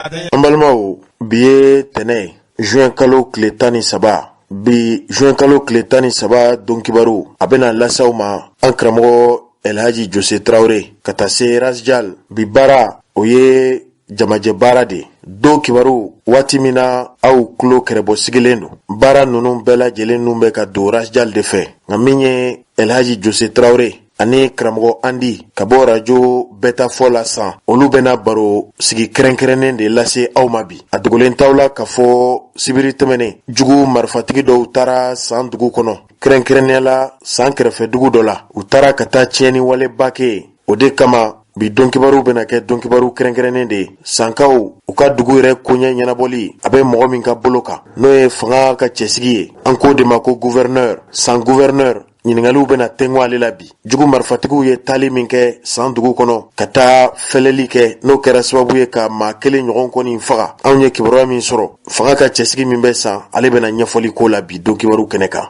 An balimaw, bi ye tɛnɛ ye, juin kalo tile 13. Bi juin kalo tile 13 don kibaru a bɛna lase aw ma an karamɔgɔ Elhaji Jose Tarawele ka taa se Rasjal. Bi baara, o ye jamajɛ baara de ye. Don kibaru, waati min na aw tulo kɛrɛbɔ sigilen don, baara ninnu bɛɛ lajɛlen ninnu bɛ ka don Rasjal de fɛ. Nka min ye Elhaji Jose Tarawele ani karamɔgɔ Andi ka bɔ rajo bɛɛtafɔ la san, olu bɛna baro sigi kɛrɛnkɛrɛnnen de lase aw ma bi. A dogolen t'aw la k'a fɔ sibiri tɛmɛnen, jugu marifatigi dɔw taara San dugu kɔnɔ, kɛrɛnkɛrɛnnenya la San kɛrɛfɛ dugu dɔ la. U taara ka taa tiɲɛni waleba kɛ yen. O de kama bi donkibaru bɛna kɛ donkibaru kɛrɛnkɛrɛnnen de ye. Sankaw, u ka dugu yɛrɛ koɲɛ ɲɛnabɔli, a bɛ mɔgɔ min ka bolo kan, n'o ye fanga ka cɛsigi ye, an k'o de ma ko gouverneur, San gouverneur. Ɲininkaliw bɛna tɛnku ale la bi. Jugu marifatigiw ye taali min kɛ San dugu kɔnɔ ka taa fɛlɛli kɛ, n'o kɛra sababu ye ka maa kelen ɲɔgɔn kɔni faga, anw ye kibaruya min sɔrɔ, fanga ka cɛsigi min bɛ San, ale bɛna ɲɛfɔli k'o la bi don kibaru kɛnɛ kan.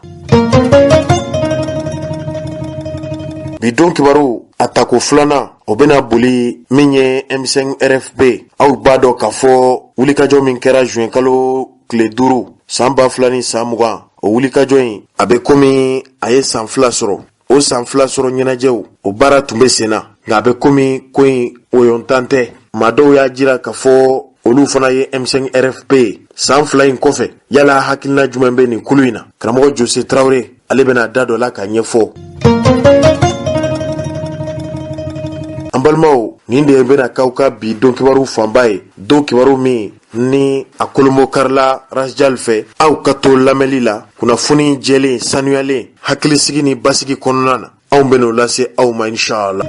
Bi don kibaru a tako filanan, o bɛna boli min ye M5 RFP. Aw b'a dɔn k'a fɔ wulikajɔ min kɛra juin kalo tile 5 san 2020, o wulikajɔ in, a bɛ komi a ye san 2 sɔrɔ. O san 2 sɔrɔ ɲɛnajɛw, o baara tun bɛ sen na, nka a bɛ komi ko in woyontan tɛ. Maa dɔw y'a jira k'a fɔ olu fana ye M5 RFP ye. San 2 in kɔfɛ, yala hakilina jumɛn bɛ nin kulu in na? Karamɔgɔ Jose Tarawele, ale bɛna da dɔ la k'a ɲɛfɔ. An balimaw, nin de bɛna k'aw ka bi don kibaru fanba ye, don kibaru min ni a kolonbo karila Rasjal fɛ. Aw ka to lamɛnli la, kunnafoni jɛlen, sanuyalen, hakilisigi ni basigi kɔnɔna na, anw bɛn'o lase aw ma inshallah.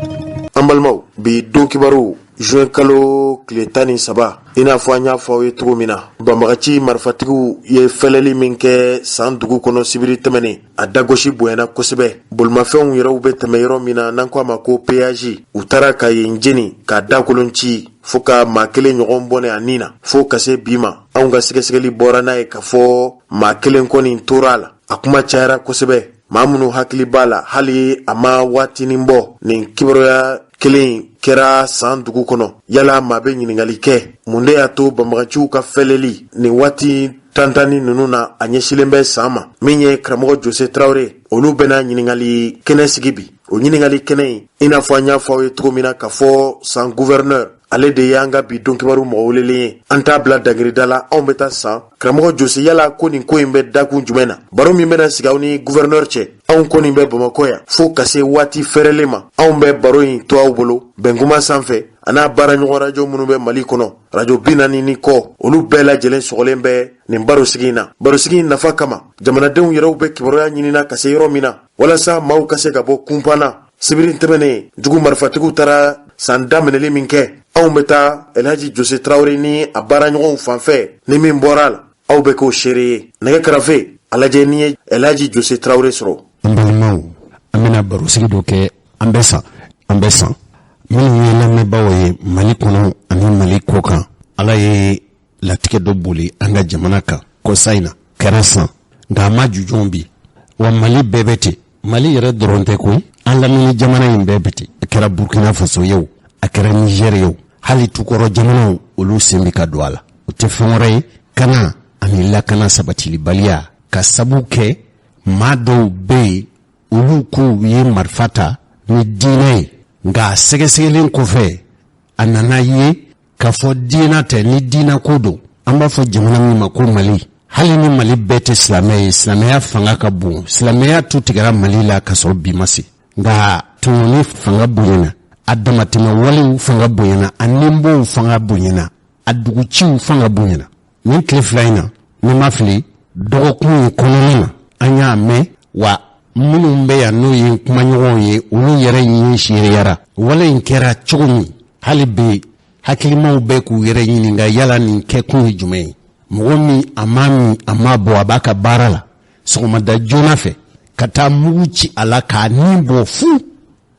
An balimaw, bi don kibaru, juin kalo tile 13, i n'a fɔ an y'a fɔ aw ye cogo min na, banbagaci marifatigiw ye fɛlɛli min kɛ San dugu kɔnɔ sibiri tɛmɛnen, a dagosi bonyana kosɛbɛ. Bolimafɛnw yɛrɛw bɛ tɛmɛ yɔrɔ min na, n'an ko a ma ko péage, u taara ka yen jeni k'a dakolon ci fo ka maa kelen ɲɔgɔn bɔnɛ a ni na. Fo ka se bi ma, anw ka sɛgɛsɛgɛli bɔra n'a ye k'a fɔ maa kelen kɔni tora a la. A kuma cayara kosɛbɛ, maa minnu hakili b'a la, hali a ma waatinin bɔ nin kibaruya kelen kɛra San dugu kɔnɔ. Yala maa bɛ ɲininkali kɛ, mun de y'a to banbaganciw ka fɛlɛli nin waati tantanni ninnu na, a ɲɛsilen bɛ San ma? Min ye karamɔgɔ Jose Tarawele, olu bɛna ɲininkali kɛnɛ sigi bi. O ɲininkali kɛnɛ in, i n'a fɔ an y'a fɔ aw ye cogo min na k'a fɔ San gouverneur, ale de y'an ka bi don kibaru mɔgɔ welelen ye. An t'a bila dangirida la, anw bɛ taa San. Karamɔgɔ Jose, yala ko nin ko in bɛ dakun jumɛn na? Baro min bɛna sigi aw ni gouverneur cɛ, anw kɔni bɛ Bamakɔ yan fo ka se waati fɛrɛlen ma. Anw bɛ baro in to aw bolo Bɛnkuma sanfɛ, a n'a baaraɲɔgɔn rajo minnu bɛ Mali kɔnɔ, rajo 40 ni kɔ, olu bɛɛ lajɛlen sɔgɔlen bɛ nin barosigi in na. Barosigi in nafa kama, jamanadenw yɛrɛw bɛ kibaruya ɲinina ka se yɔrɔ min na, walasa maaw ka se ka bɔ kunpan na. Sibiri tɛmɛnen, jugu marifatigiw taara San daminɛli min kɛ, anw bɛ taa Elhaji Jose Tarawele ni a baaraɲɔgɔnw fanfɛ. Ni min bɔra a la, aw bɛ k'o seere ye. Nɛgɛ karafe, a lajɛ n'i ye Elhaji Jose Tarawele sɔrɔ. An balimaw, an bɛna barosigi dɔ kɛ. An bɛ San, an bɛ San. Minnu ye lamɛnbaaw ye Mali kɔnɔ ani Mali kɔ kan, Ala ye latigɛ dɔ boli an ka jamana kan kɔsa in na, kɛra San, nka a ma jujɔn bi wa. Mali bɛɛ bɛ ten, Mali yɛrɛ dɔrɔn tɛ koyi, an lamini jamana in bɛɛ bɛ ten. A kɛra Burkina Faso ye o, a kɛra Niger ye o, hali tukɔrɔ jamanaw, olu sen bɛ ka don a la. O tɛ fɛn wɛrɛ ye, kana ani lakana sabatilibaliya, ka sabu kɛ maa dɔw bɛ yen, olu k'u ye marifa ta ni diinɛ ye. Nka a sɛgɛsɛgɛlen kɔfɛ, a nana ye k'a fɔ diinɛ tɛ. Ni diinɛ ko don, an b'a fɔ jamana min ma ko Mali, hali ni Mali bɛɛ tɛ silamɛ ye, silamɛya fanga ka bon. Silamɛya tu tigɛra Mali la ka sɔrɔ bi ma se, nka tɔɲɔni fanga bonyana, a damatɛmɛ walew fanga bonyana, a ninbɔw fanga bonyana, a duguciw fanga bonyana. Nin tile 2 in na, ni ma fili, dɔgɔkun in kɔnɔna na, an y'a mɛn wa, minnu bɛ yan, n'o ye kumaɲɔgɔnw ye, olu yɛrɛ ɲɛ seereyara wale in kɛra cogo min. Hali bi hakilimaw bɛ k'u yɛrɛ ɲininka, yala nin kɛkun ye jumɛn ye? Mɔgɔ min a ma min, a ma bɔ, a b'a ka baara la sɔgɔmada joona fɛ, ka taa mugu ci a la k'a ni bɔ fu.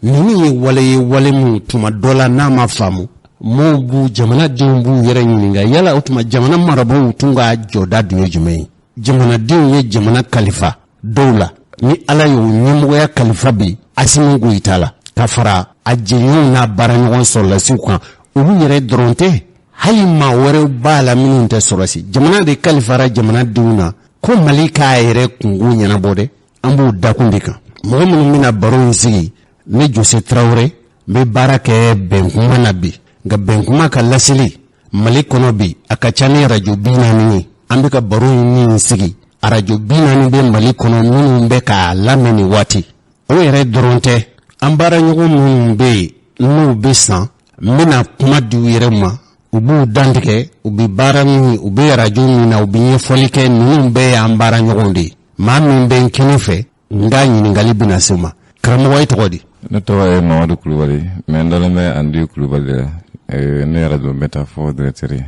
Ninnu ye wale ye, wale min tuma dɔ la n'a ma faamu, maaw b'u, jamanadenw b'u yɛrɛ ɲininka, yala o tuma jamana marabaaw tun ka jɔda dun ye jumɛn ye? Jamanadenw ye jamana kalifa dɔw la, ni Ala y'o ɲɛmɔgɔya kalifa bi Asimi Goyita la, ka fara a jɛɲɔgɔnw n'a baaraɲɔgɔn sɔrɔlasiw kan, olu yɛrɛ dɔrɔn tɛ. Hali maa wɛrɛw b'a la minnu tɛ sɔrɔsi. Jamana de kalifara jamanadenw na ko Mali k'a yɛrɛ kunko ɲɛnabɔ dɛ. An b'o dakun de kan. Mɔgɔ minnu bɛna baro in sigi, ne Jose Tarawele n bɛ baara kɛ Bɛnkuma na bi, nka Bɛnkuma ka laseli Mali kɔnɔ bi, a ka ca ni arajo 40 ye. An bɛ ka baro in min sigi, arajo 40 bɛ Mali kɔnɔ minnu bɛ k'a lamɛn nin waati. O yɛrɛ dɔrɔn tɛ, an baaraɲɔgɔn minnu bɛ yen n'u bɛ San, n bɛna kuma di u yɛrɛ ma, u b'u dantigɛ, u bɛ baara min, u bɛ arajo min na, u bɛ ɲɛfɔli kɛ. Ninnu bɛɛ y'an baaraɲɔgɔnw de ye. Maa min bɛ n kini fɛ, n ka ɲininkali bɛna se o ma. Karamɔgɔ, e tɔgɔ di? Ne tɔgɔ ye Mamadu Kulubali, mais n dalen bɛ Andi Kulubali de la. Ne ye arajo Bɛtafɔ directeur ye,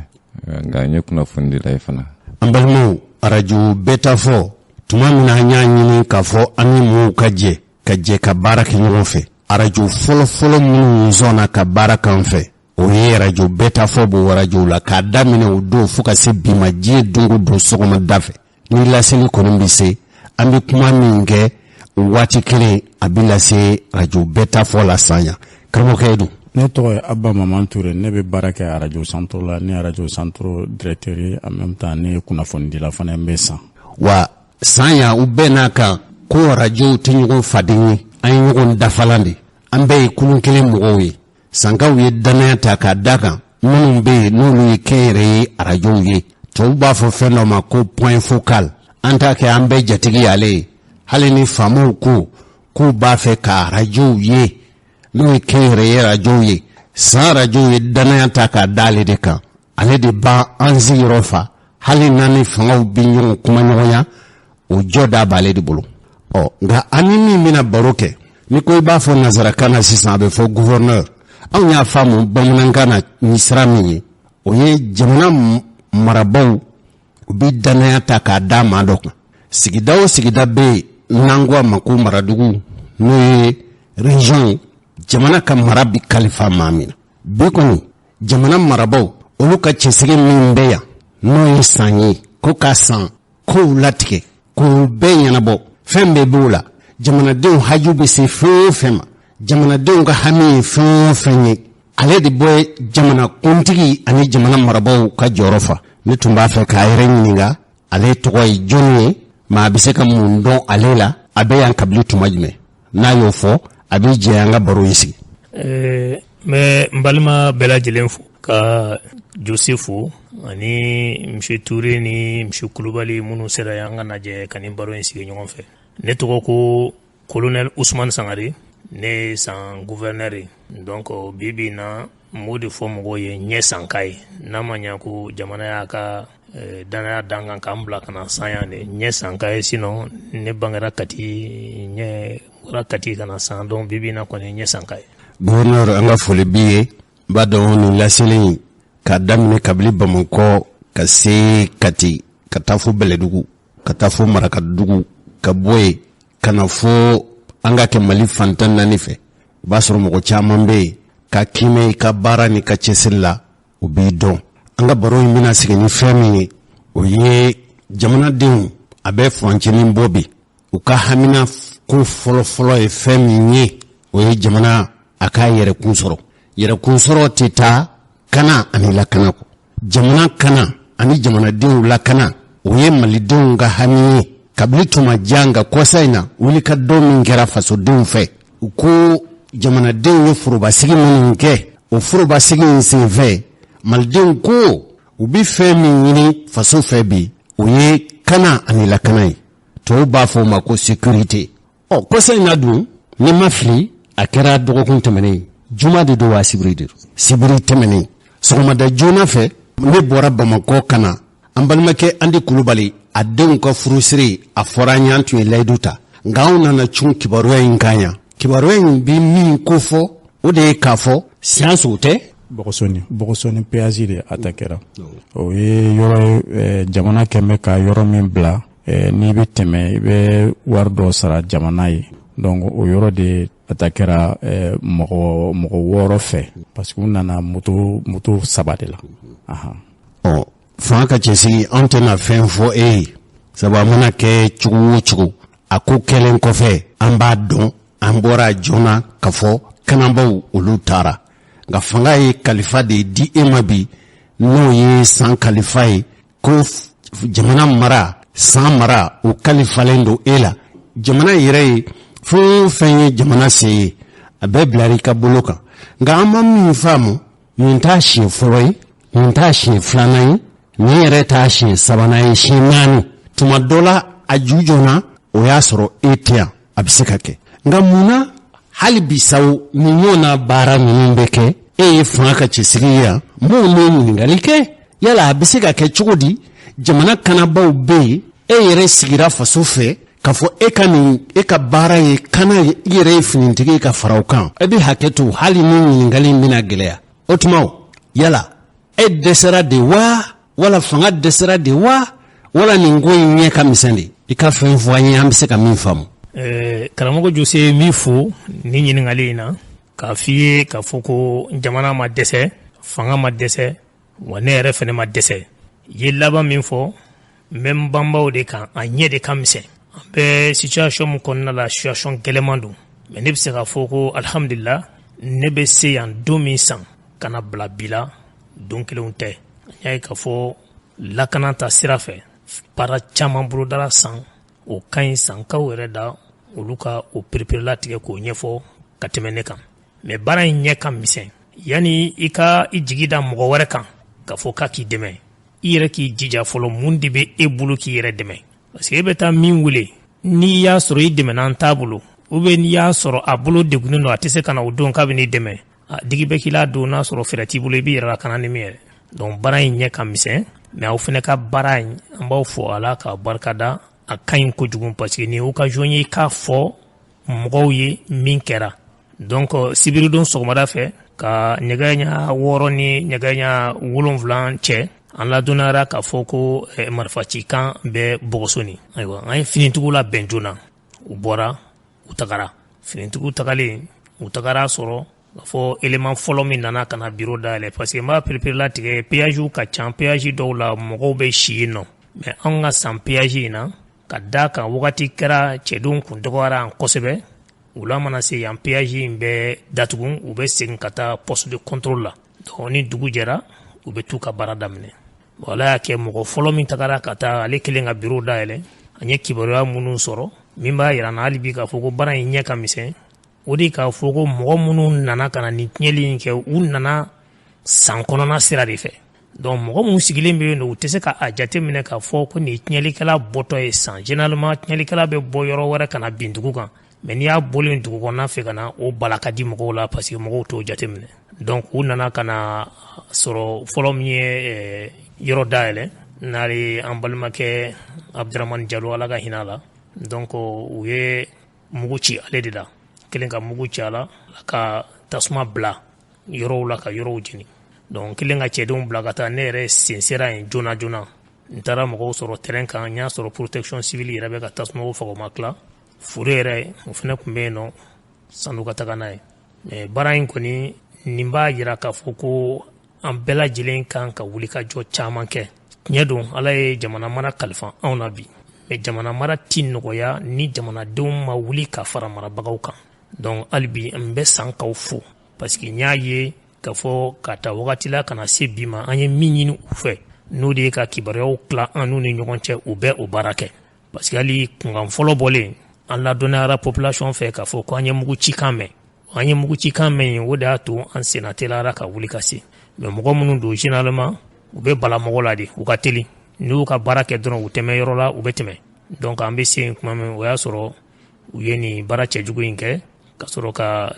nka n ye kunnafonidila ye fana. An balimaw, arajo Bɛtafɔ, tuma min na an y'a ɲini k'a fɔ an ni mɔgɔw ka jɛ ka jɛ ka baara kɛ ɲɔgɔn fɛ, arajo fɔlɔfɔlɔ minnu sɔnna ka baara k'an fɛ, o ye arajo Bɛtafɔ b'o arajow la k'a daminɛ o don fo ka se bi ma. Diɲɛ don o don sɔgɔmada fɛ, ni laseli kɔni bɛ se, an bɛ kuma min kɛ o waati kelen, a bɛ lase arajo Bɛtafɔ la San yan. Karamɔgɔkɛ ye dun? Ne tɔgɔ ye Abba Maman Ture. Ne bɛ baara kɛ arajo Santoro la. Ne ye arajo Santoro directeur ye, en même temps ne ye kunnafonidila fana, n bɛ San. Wa San yan, u bɛɛ n'a kan ko arajow tɛ ɲɔgɔn faden ye, an ye ɲɔgɔn dafalan de, an bɛɛ ye kulun kelen mɔgɔw ye. Sankaw ye dannaya ta k'a da kan minnu bɛ yen n'olu ye kɛnyɛrɛye arajow ye, tubabu b'a fɔ fɛn dɔ ma ko point focal, an t'a kɛ an bɛɛ jatigi y'ale ye. Hali ni faamaw ko k'u b'a fɛ ka arajow ye n'o ye kɛnyɛrɛye arajow ye, San arajow ye dannaya ta k'a da ale de kan, ale de b'an sigiyɔrɔ fa. Hali n'an ni fangaw bɛ ɲɔgɔn kumaɲɔgɔnya, o jɔda b'ale de bolo. Ɔ nka an ni min bɛna baro kɛ, ni ko i b'a fɔ nansarakan na sisan, a bɛ fɔ gouverneur. Anw y'a faamu bamanankan na ni sira min ye, o ye jamana marabaaw, u bɛ dannaya ta k'a da maa dɔ kan. Sigida o sigida bɛ yen n'an ko a ma ko maradugu, n'o ye région ye, jamana ka mara bɛ kalifa maa min na. Bi kɔni, jamana marabaaw, olu ka cɛsigi min bɛ yan, n'o ye San ye, ko ka San kow latigɛ k'o bɛɛ ɲɛnabɔ, fɛn bɛɛ b'o la. Jamanadenw haju bɛ se fɛn o fɛn ma, jamanadenw ka hami ye fɛn o fɛn ye, ale de bɛ jamanakuntigi ani jamana marabaaw ka jɔyɔrɔ fa. Ne tun b'a fɛ k'a yɛrɛ ɲininka, ale tɔgɔ ye jɔnni ye, maa bɛ se ka mun dɔn ale la, a bɛ yan kabili tuma jumɛn? N'a y'o fɔ, a bɛ jɛ an ka baro in sigi. N bɛ n balima bɛɛ lajɛlen fo, ka Jose fo ani monsieur Ture ni monsieur Kulubali minnu sera yan an ka lajɛ ka nin baro in sigi ɲɔgɔn fɛ. Ne tɔgɔ ko colonel Usumani Sangare, ne ye San gouverneur ye. Donc bi bi in na, n b'o de fɔ mɔgɔw ye, n ye Sanka ye. N'a ma ɲa ko jamana y'a ka dannaya d'an kan k'an bila ka na San yan de, n ye Sanka ye. Sinon ne bangera Kati, n ye bɔra Kati ka na San. Donc bi bi in na kɔni, n ye Sanka ye. Gouverneur, an ka foli b'i ye. N b'a dɔn nin laseli in k'a daminɛ kabili Bamakɔ ka se Kati, ka taa fo Bɛlɛdugu, ka taa fo Marakadugu, ka bɔ yen ka na fo an ka kɛ Mali fan 14 fɛ, i b'a sɔrɔ mɔgɔ caman bɛ yen ka kiimɛ i ka baara ni ka cɛsiri la, u b'i dɔn. An ka baro in bɛna sigi ni fɛn min ye, o ye jamanadenw a bɛ furancɛnin bɔ bi, u ka hamina ko fɔlɔfɔlɔ ye fɛn min ye, o ye jamana a k'a yɛrɛkun sɔrɔ. Yɛrɛkun sɔrɔ tɛ taa kana ani lakana kɔ. Jamana kana ani jamanadenw lakana, o ye malidenw ka hami ye kabini tuma jan. Nka kɔsa in na, wulikajɔ min kɛra fasodenw fɛ, u ko jamanadenw ye forobasigi minnu kɛ, o forobasigi in senfɛ, malidenw ko u bɛ fɛn min ɲini faso fɛ bi, o ye kana ani lakana ye, tɔw b'a fɔ o ma ko sécurité. Ɔ kɔsa in na dun, ni ma fili, a kɛra dɔgɔkun tɛmɛnen, juma de don wa sibiri de don, sibiri tɛmɛnen sɔgɔmada joona fɛ, ne bɔra Bamakɔ ka na an balimakɛ Andi Kulubali a denw ka furusiri. A fɔra an ye, an tun ye layidu ta, nka anw nana cun kibaruya in kan yan. Kibaruya in bɛ min ko fɔ, o de ye k'a fɔ siyanso tɛ. Bɔgɔsɔni, Bɔgɔsɔni péage de attaquera. O ye yɔrɔ ye, jamana kɛn bɛ ka yɔrɔ min bila, n'i bɛ tɛmɛ, i bɛ wari dɔ sara jamana ye. Donc o yɔrɔ de attaquera mɔgɔ wɔɔrɔ fɛ, parce que u nana moto saba de la. Ɔ fanga ka cɛsigi, anw tɛna fɛn fɔ e ye, sabu a mana kɛ cogo o cogo, a ko kɛlen kɔfɛ, an b'a dɔn, an bɔra joona ka fɔ kanabaw olu taara. Nka fanga ye kalifa de di e ma bi. N'o ye San kalifa ye, ko jamana mara, San mara, o kalifalen don e la. Jamana yɛrɛ ye fɛn o fɛn ye, jamana se ye, a bɛɛ bilara i ka bolo kan. Nka an ma min faamu, nin t'a siɲɛ fɔlɔ ye, nin t'a siɲɛ filanan ye, nin yɛrɛ t'a siɲɛ sabanan ye, siɲɛ naani. Tuma dɔ la a ju joona, o y'a sɔrɔ e tɛ yan, a bɛ se ka kɛ. Nka mun na hali bi sawo nin ɲɔgɔnna baara ninnu bɛ kɛ? E ye fanga ka cɛsigi ye yan, maaw n'o ɲininkali kɛ: yala a bɛ se ka kɛ cogo di? Jamana kanabaw bɛ yen, e yɛrɛ sigira faso fɛ k'a fɔ e ka nin, e ka baara ye kana ye, i yɛrɛ ye finitigi ye ka fara o kan. E bɛ hakɛ to, hali ni ɲininkali in bɛna gɛlɛya. O tuma, yala e dɛsɛra de wa, wala fanga dɛsɛra de wa, wala nin ko in ɲɛ ka misɛn de? I ka fɛn fɔ an ye, an bɛ se ka min faamu. Karamɔgɔ Jose, min fo nin ɲininkali in na, k'a f'i ye k'a fɔ ko jamana ma dɛsɛ, fanga ma dɛsɛ, wa ne yɛrɛ fɛnɛ ma dɛsɛ. I ye laban min fɔ, n bɛ n banbaw de kan, a ɲɛ de ka misɛn. An bɛ situation min kɔnɔna la, situation gɛlɛman don, mais ne bɛ se k'a fɔ ko alihamudulila, ne bɛ se yan don min san ka na bila bi la, don kelenw tɛ. An y'a ye k'a fɔ lakana ta sira fɛ, baara caman bolodara San. O ka ɲi, Sankaw yɛrɛ da olu ka o pereperelatigɛ k'o ɲɛfɔ ka tɛmɛ ne kan. Mais baara in ɲɛ ka misɛn. Yanni i ka i jigi da mɔgɔ wɛrɛ kan k'a fɔ k'a k'i dɛmɛ, i yɛrɛ k'i jija fɔlɔ. Mun de bɛ e bolo k'i yɛrɛ dɛmɛ? Parce que e bɛ taa min wele, n'i y'a sɔrɔ i dɛmɛnan t'a bolo, ou bien n'i y'a sɔrɔ a bolo degunnen don, a tɛ se ka na o don k'a bɛ n'i dɛmɛ, digi bɛ k'i la don. N'a sɔrɔ fɛɛrɛ t'i bolo, i b'i yɛrɛ lakana ni min yɛrɛ. Donc baara in ɲɛ ka misɛn, mais aw fana ka baara in, an b'aw fo a la k'a barikada. A ka ɲi kojugu, parce que nin ye occasion ye k'a fɔ mɔgɔw ye min kɛra. Donc sibiridon sɔgɔmada fɛ, ka nɛgɛ ɲɛ 6 ni nɛgɛ ɲɛ 7 cɛ, an ladonnara k'a fɔ ko marifacikan bɛ Bɔgɔsoni. Ayiwa, an ye finitigiw labɛn joona, u bɔra, u tagara. Finitigiw tagalen, u tagara sɔrɔ k'a fɔ élément fɔlɔ min nana ka na biro dayɛlɛ, parce que n b'a pereperelatigɛ, péage ka ca. Péage dɔw la, mɔgɔw bɛ si yen nɔ, mais anw ka San péage in na, ka da kan wagati kɛra cɛdenw kun dɔgɔyara yan kosɛbɛ. Wula mana se yan, péage in bɛ datugu, u bɛ segin ka taa poste de contrôle la. Donc ni dugu jɛra, u bɛ t'u ka baara daminɛ. Ala y'a kɛ, mɔgɔ fɔlɔ min tagara ka taa, ale kelen ka biro dayɛlɛ. An ye kibaruya minnu sɔrɔ, min b'a yira na hali bi k'a fɔ ko baara in ɲɛ ka misɛn, o de k'a fɔ ko mɔgɔ minnu nana ka na nin tiɲɛli in kɛ, u nana San kɔnɔna sira de fɛ. Donc mɔgɔ minnu sigilen bɛ yen nɔ, u tɛ se k'a jate minɛ k'a fɔ ko nin ye tiɲɛlikɛla bɔtɔ ye San. Généralement, tiɲɛlikɛla bɛ bɔ yɔrɔ wɛrɛ ka na bin dugu kan, mais n'i y'a bɔlen dugu kɔnɔna fɛ ka na, o bala ka di mɔgɔw la, parce que mɔgɔw t'o jate minɛ. Donc u nana ka na sɔrɔ fɔlɔ min ye yɔrɔ dayɛlɛ, n'ale an balimakɛ Abdramani Jalo, Ala ka hinɛ a la. Donc u ye mugu ci ale de la, kelen ka mugu ci a la, ka tasuma bila yɔrɔw la, ka yɔrɔw jeni. Donc kelen ka cɛdenw bila ka taa. Ne yɛrɛ sen sera yen joona joona, n taara mɔgɔw sɔrɔ terrain kan. N y'a sɔrɔ protection civile yɛrɛ bɛ ka tasumaw faga, o ma tila. Foro yɛrɛ, o fana tun bɛ yen nɔ san'u ka taga n'a ye. Mais baara in kɔni, nin b'a yira k'a fɔ ko an bɛɛ lajɛlen kan ka wuli ka jɔ caman kɛ. Tiɲɛ don, Ala ye jamana mara kalifa anw na bi, mais jamana mara ti nɔgɔya ni jamanadenw ma wuli ka fara marabagaw kan. Donc hali bi, n bɛ Sankaw fo, parce que n y'a ye k'a fɔ ka ta wagati la ka na se bi ma, an ye min ɲini u fɛ, n'o de ye ka kibaruyaw tila an n'u ni ɲɔgɔn cɛ, u bɛ o baara kɛ. Parce que hali kunkan fɔlɔ bɔlen, an ladɔnniyara population fɛ k'a fɔ ko an ye mugu cikan mɛn. An ye mugu cikan mɛn yen, o de y'a to an senna teliyara ka wuli ka se. Mais mɔgɔ minnu don, généralement u bɛ bala mɔgɔ la de, u ka teli. N'u y'u ka baara kɛ dɔrɔn, u tɛmɛ yɔrɔ la, u bɛ tɛmɛ. Donc an bɛ se yen tuma min, o y'a sɔrɔ u ye nin baara cɛjugu in kɛ ka sɔrɔ ka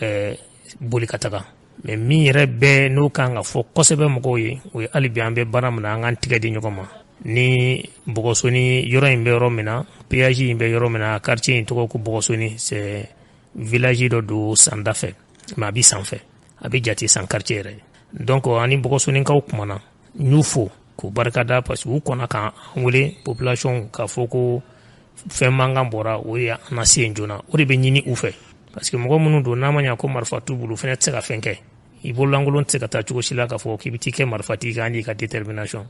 boli ka taga. Mais min yɛrɛ bɛɛ n'o kan ka fɔ kosɛbɛ mɔgɔw ye, o ye hali bi an bɛ baara min na, an k'an tigɛ di ɲɔgɔn ma. Ni Bɔgɔsoni yɔrɔ in bɛ yɔrɔ min na, péage in bɛ yɔrɔ min na, quartier in tɔgɔ ko Bɔgɔsoni. C'est village dɔ don San da fɛ, mais a bɛ San fɛ, a bɛ jate San quartier yɛrɛ. Donc ani Bɔgɔsonikaw kumana, n y'u fo k'u barikada, parce que u kɔnna k'an wele, population, k'a fɔ ko fɛn mankan bɔra, o ye an na se yen joona. O de bɛ ɲini u fɛ, parce que mɔgɔ minnu don, n'a ma ɲa ko marifa t'u bolo, u fana tɛ se ka fɛn kɛ. I bololankolon tɛ se ka taa cogo si la k'a fɔ k'i bɛ t'i kɛ marifatigi kan n'i ka détermination.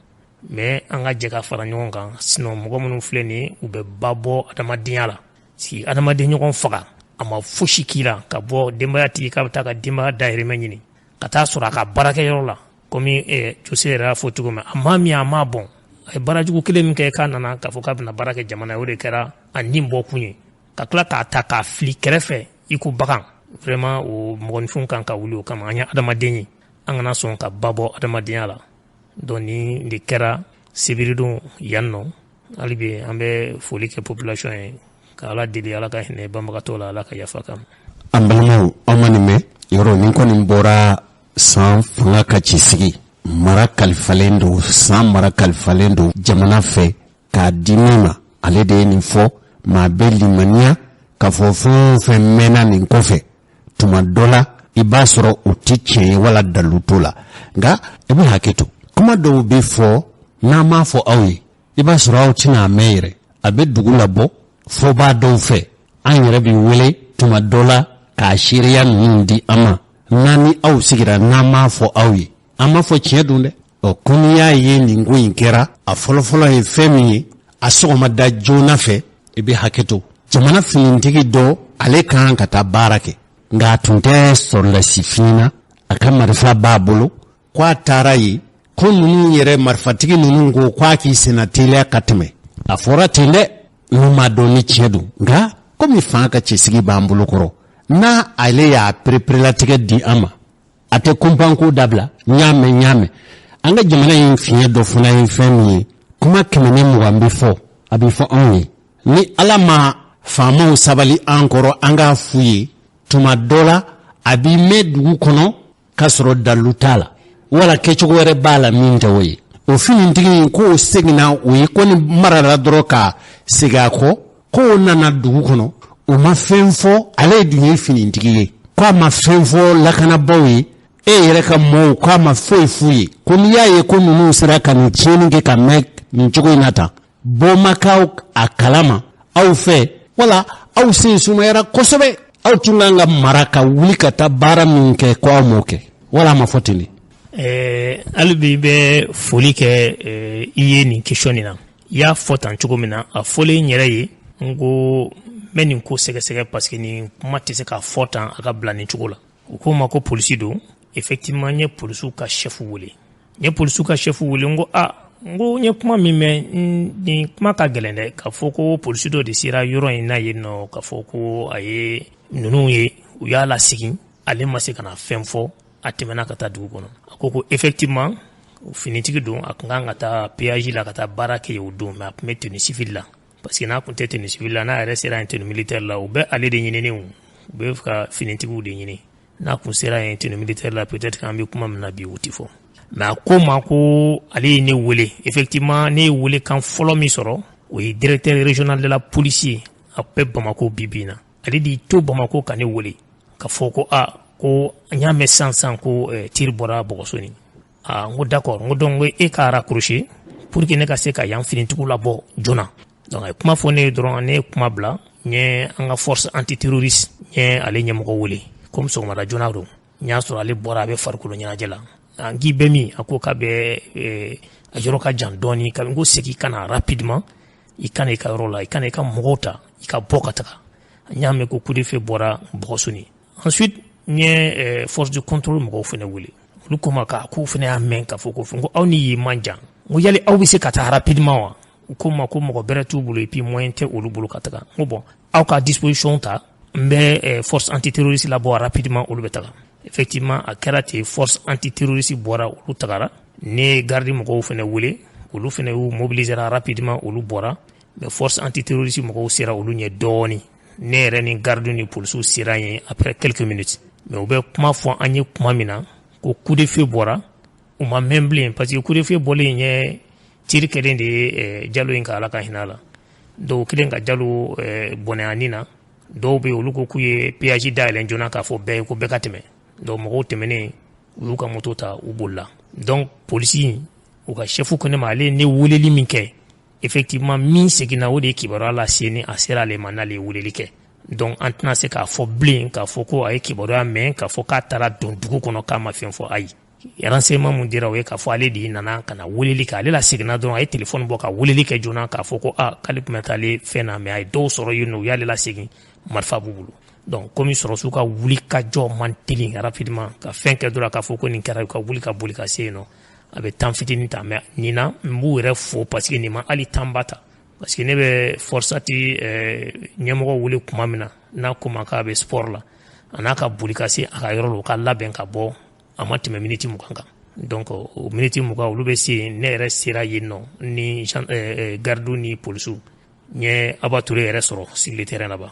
Mais an ka jɛ ka fara ɲɔgɔn kan, sinon mɔgɔ minnu filɛ nin ye, u bɛ ba bɔ adamadenya la. Si adamaden ɲɔgɔn faga, a ma fosi k'i la, ka bɔ denbaya tigi k'a bɛ taa ka denbaya dahirimɛ ɲini, ka taa sɔrɔ a ka baarakɛyɔrɔ la. Komi Jose yɛrɛ y'a fɔ cogo min, a ma min, a ma bɔn, a ye baarajugu kelen min kɛ k'a nana k'a fɔ k'a bɛna baara kɛ jamana ye, o de kɛra a nin bɔ kun ye, ka tila k'a ta k'a fili kɛrɛfɛ i ko bagan. Vraiment, o mɔgɔninfinw kan ka wuli o kama. An ye adamaden ye, an kana sɔn ka ba bɔ adamadenya la. Donc nin de kɛra sibiridon yan nɔ. Hali bi an bɛ foli kɛ population ye, ka Ala deli, Ala ka hinɛ banbagatɔ la, Ala ka yafa k'a ma. An balimaw, aw ma nin mɛn yɔrɔ nin kɔni bɔra san fanga ka cɛsigi mara kalifalen don, san mara kalifalen don jamana fɛ k'a di min ma, ale de ye nin fɔ. Maa bɛ limaniya k'a fɔ fɛn o fɛn mɛnna nin kɔfɛ, tuma dɔ la i b'a sɔrɔ o tɛ tiɲɛ ye wala dalu t'o la. Nka i bɛ hakɛ to, kuma dɔw bɛ fɔ, n'an m'a fɔ aw ye, i b'a sɔrɔ aw tɛna a mɛn yɛrɛ. A bɛ dugu labɔ fɔbaa dɔw fɛ, an yɛrɛ bɛ wele tuma dɔ la k'a seereya ninnu di an ma. N'an ni aw sigira, n'an m'a fɔ aw ye, an m'a fɔ tiɲɛ don dɛ. Ɔ, ko n'i y'a ye nin ko in kɛra, a fɔlɔfɔlɔ ye fɛn min ye, a sɔgɔma da joona fɛ, i bɛ hakɛ to, jamana finitigi dɔ, ale ka kan ka taa baara kɛ, nka a tun tɛ sɔrɔdasi fini na, a ka marifa b'a bolo. Ko a taara yen, ko ninnu yɛrɛ marifatigi ninnu ko k'a k'i senna teliya ka tɛmɛ. A fɔra ten dɛ, n'u m'a dɔn ni tiɲɛ don. Nka komi fanga ka cɛsigi b'an bolo kɔrɔ, n'a ale y'a pereperelatigɛ di an ma, a tɛ kunpanko dabila. N y'a mɛn, n y'a mɛn. An ka jamana in fiɲɛ dɔ fana ye fɛn min ye, kuma 120 bɛ fɔ, a bɛ fɔ anw ye. Ni Ala ma faamaw sabali an kɔrɔ, an k'a f'u ye, tuma dɔ la a b'i mɛn dugu kɔnɔ k'a sɔrɔ dalu t'a la, wala kɛcogo wɛrɛ b'a la min tɛ o ye. O finitigi in k'o seginna, o ye kɔni marala dɔrɔn ka segin a kɔ, k'o nana dugu kɔnɔ, o ma fɛn fɔ. Ale dun ye finitigi ye, k'a ma fɛn fɔ lakanabaaw ye, e yɛrɛ ka mɔɔw, k'a ma foyi f'u ye. Ko n'i y'a ye ko ninnu sera ka nin tiɲɛni kɛ ka mɛn nin cogo in na tan, bɔ ma k'aw a kalama aw fɛ, wala aw sen sumayara kosɛbɛ, aw tun kan ka mara ka wuli ka taa baara min kɛ, ko aw m'o kɛ, wala a ma fɔ ten de. Hali bi bɛ foli kɛ i ye nin question nin na. I y'a fɔ tan cogo min na, a fɔlen n yɛrɛ ye, n ko n bɛ nin ko sɛgɛsɛgɛ, parce que nin kuma tɛ se k'a fɔ tan a ka bila nin cogo la. U ko n ma ko polisi don. Effectivement, n ye polisiw ka chef wele, n ye polisiw ka chef wele. N ko a, n ko n ye kuma min mɛn, nin kuma ka gɛlɛn dɛ, k'a fɔ ko polisi dɔ de sera yɔrɔ in na yen nɔ, k'a fɔ ko a ye ninnu ye, u y'a lasegin, ale ma se ka na fɛn fɔ, a tɛmɛna ka taa dugu kɔnɔ. A ko ko effectivement, finitigi don, a tun kan ka taa péage la ka taa baara kɛ yen o don, mais a tun bɛ tenue civile la, parce que n'a tun tɛ tenue civile la, n'a yɛrɛ sera yen tenue militaire la, u bɛ ale de ɲinini, u bɛ ka finitigiw de ɲini. N'a kun sera yen tenue militaire la, peut-être k'an bɛ kuma min na bi, o tɛ fɔ. Mais a ko ma ko ale ye ne wele. Effectivement, ne ye wele kan fɔlɔ min sɔrɔ, o ye directeur régional de la police ye, a bɛ Bamako bi bi in na. Ale de y'i to Bamako ka ne wele ka fɔ ko a, ko n y'a mɛn sisan sisan ko tir bɔra Bɔgɔsoni. Aa, n ko d'accord. N ko donc e ka raccrocher pour que ne ka se ka yan finitigiw labɔ joona. Donc a ye kuma fɔ ne ye dɔrɔn, ne ye kuma bila. N ye an ka force antiterroriste, n ye ale ɲɛmɔgɔ wele. Komi sɔgɔmada joona don, n y'a sɔrɔ ale bɔra, a bɛ farikolo ɲɛnajɛ la. N k'i bɛ min? A ko k'a bɛ a yɔrɔ ka jan dɔɔni. Ka n ko segin ka na rapidement, i ka na i ka yɔrɔ la, i ka na i ka mɔgɔw ta, i ka bɔ ka taga. N y'a mɛn ko coup de feu bɔra Bɔgɔsoni. Ensuite, n ye force de contrôle mɔgɔw fana wele. Olu ko ma k'a k'u fana y'a mɛn k'a fɔ ko ko aw ni yen man jan. N ko yali aw bɛ se ka taa rapidement wa? U ko ma ko mɔgɔ bɛrɛ t'u bolo, et puis moyen tɛ olu bolo ka taga. N ko bon, aw ka disposition ta, n bɛ force antiterroriste labɔ rapidement, olu bɛ taga. Effectivement, a kɛra ten, force antiterroriste bɔra, olu tagara. Ne ye garde mɔgɔw fana wele, olu fana y'u mobiliser rapidement, olu bɔra. Mais force antiterroriste mɔgɔw sera olu ɲɛ dɔɔni. Ne yɛrɛ ni garde ni polisiw sera yen après quelques minutes. Mais u bɛ kuma fɔ an ye kuma min na ko coup de feu bɔra, u ma mɛn bilen, parce que coup de feu bɔlen ye tir kelen de ye Jalo in ka, Ala ka hinɛ a la. Dɔw kelen ka Jalo bɔnɛ a nin na. Dɔw bɛ yen, olu ko k'u ye péage dayɛlɛn joona k'a fɔ bɛɛ ye ko bɛɛ ka tɛmɛ. Donc mɔgɔw tɛmɛnen, u y'u ka moto ta, u bolila. Donc polisi u ka chef ko ne ma, ale ye ne weleli min kɛ, effectivement, min seginna, o de ye kibaruya lase ni a sera ale ma n'ale ye weleli kɛ. Donc an tɛna se k'a fɔ bilen k'a fɔ ko a ye kibaruya mɛn k'a fɔ k'a taara don dugu kɔnɔ k'a ma fɛn fɔ. Ayi, renseignement mun dira, o ye k'a fɔ ale de nana ka na weleli kɛ. Ale la seginna dɔrɔn, a ye téléphone bɔ ka weleli kɛ joona k'a fɔ ko a, k'ale tun bɛ taa ale fɛn na, mais a ye dɔw sɔrɔ yen nɔ, u y'ale lasegin, marifa b'u bolo. Donc komi sɔrɔsiw ka wuli ka jɔ man teli rapidement ka fɛn kɛ dɔrɔn k'a fɔ ko nin kɛra, u ka wuli ka boli ka se yen nɔ, a bɛ temps fitinin ta. Mais nin na, n b'u yɛrɛ fo parce que nin ma hali temps ba ta, parce que ne bɛ FORSAT ɲɛmɔgɔ wele tuma min na, n'a ko ma k'a bɛ sport la, a n'a ka boli ka se a ka yɔrɔ la, u ka labɛn ka bɔ, a ma tɛmɛ miniti 20 kan. Donc o miniti 20, olu bɛ se yen. Ne yɛrɛ sera yen nɔ ni gardiw ni polisiw. N ye Aba Ture yɛrɛ sɔrɔ sur le terrain là-bas.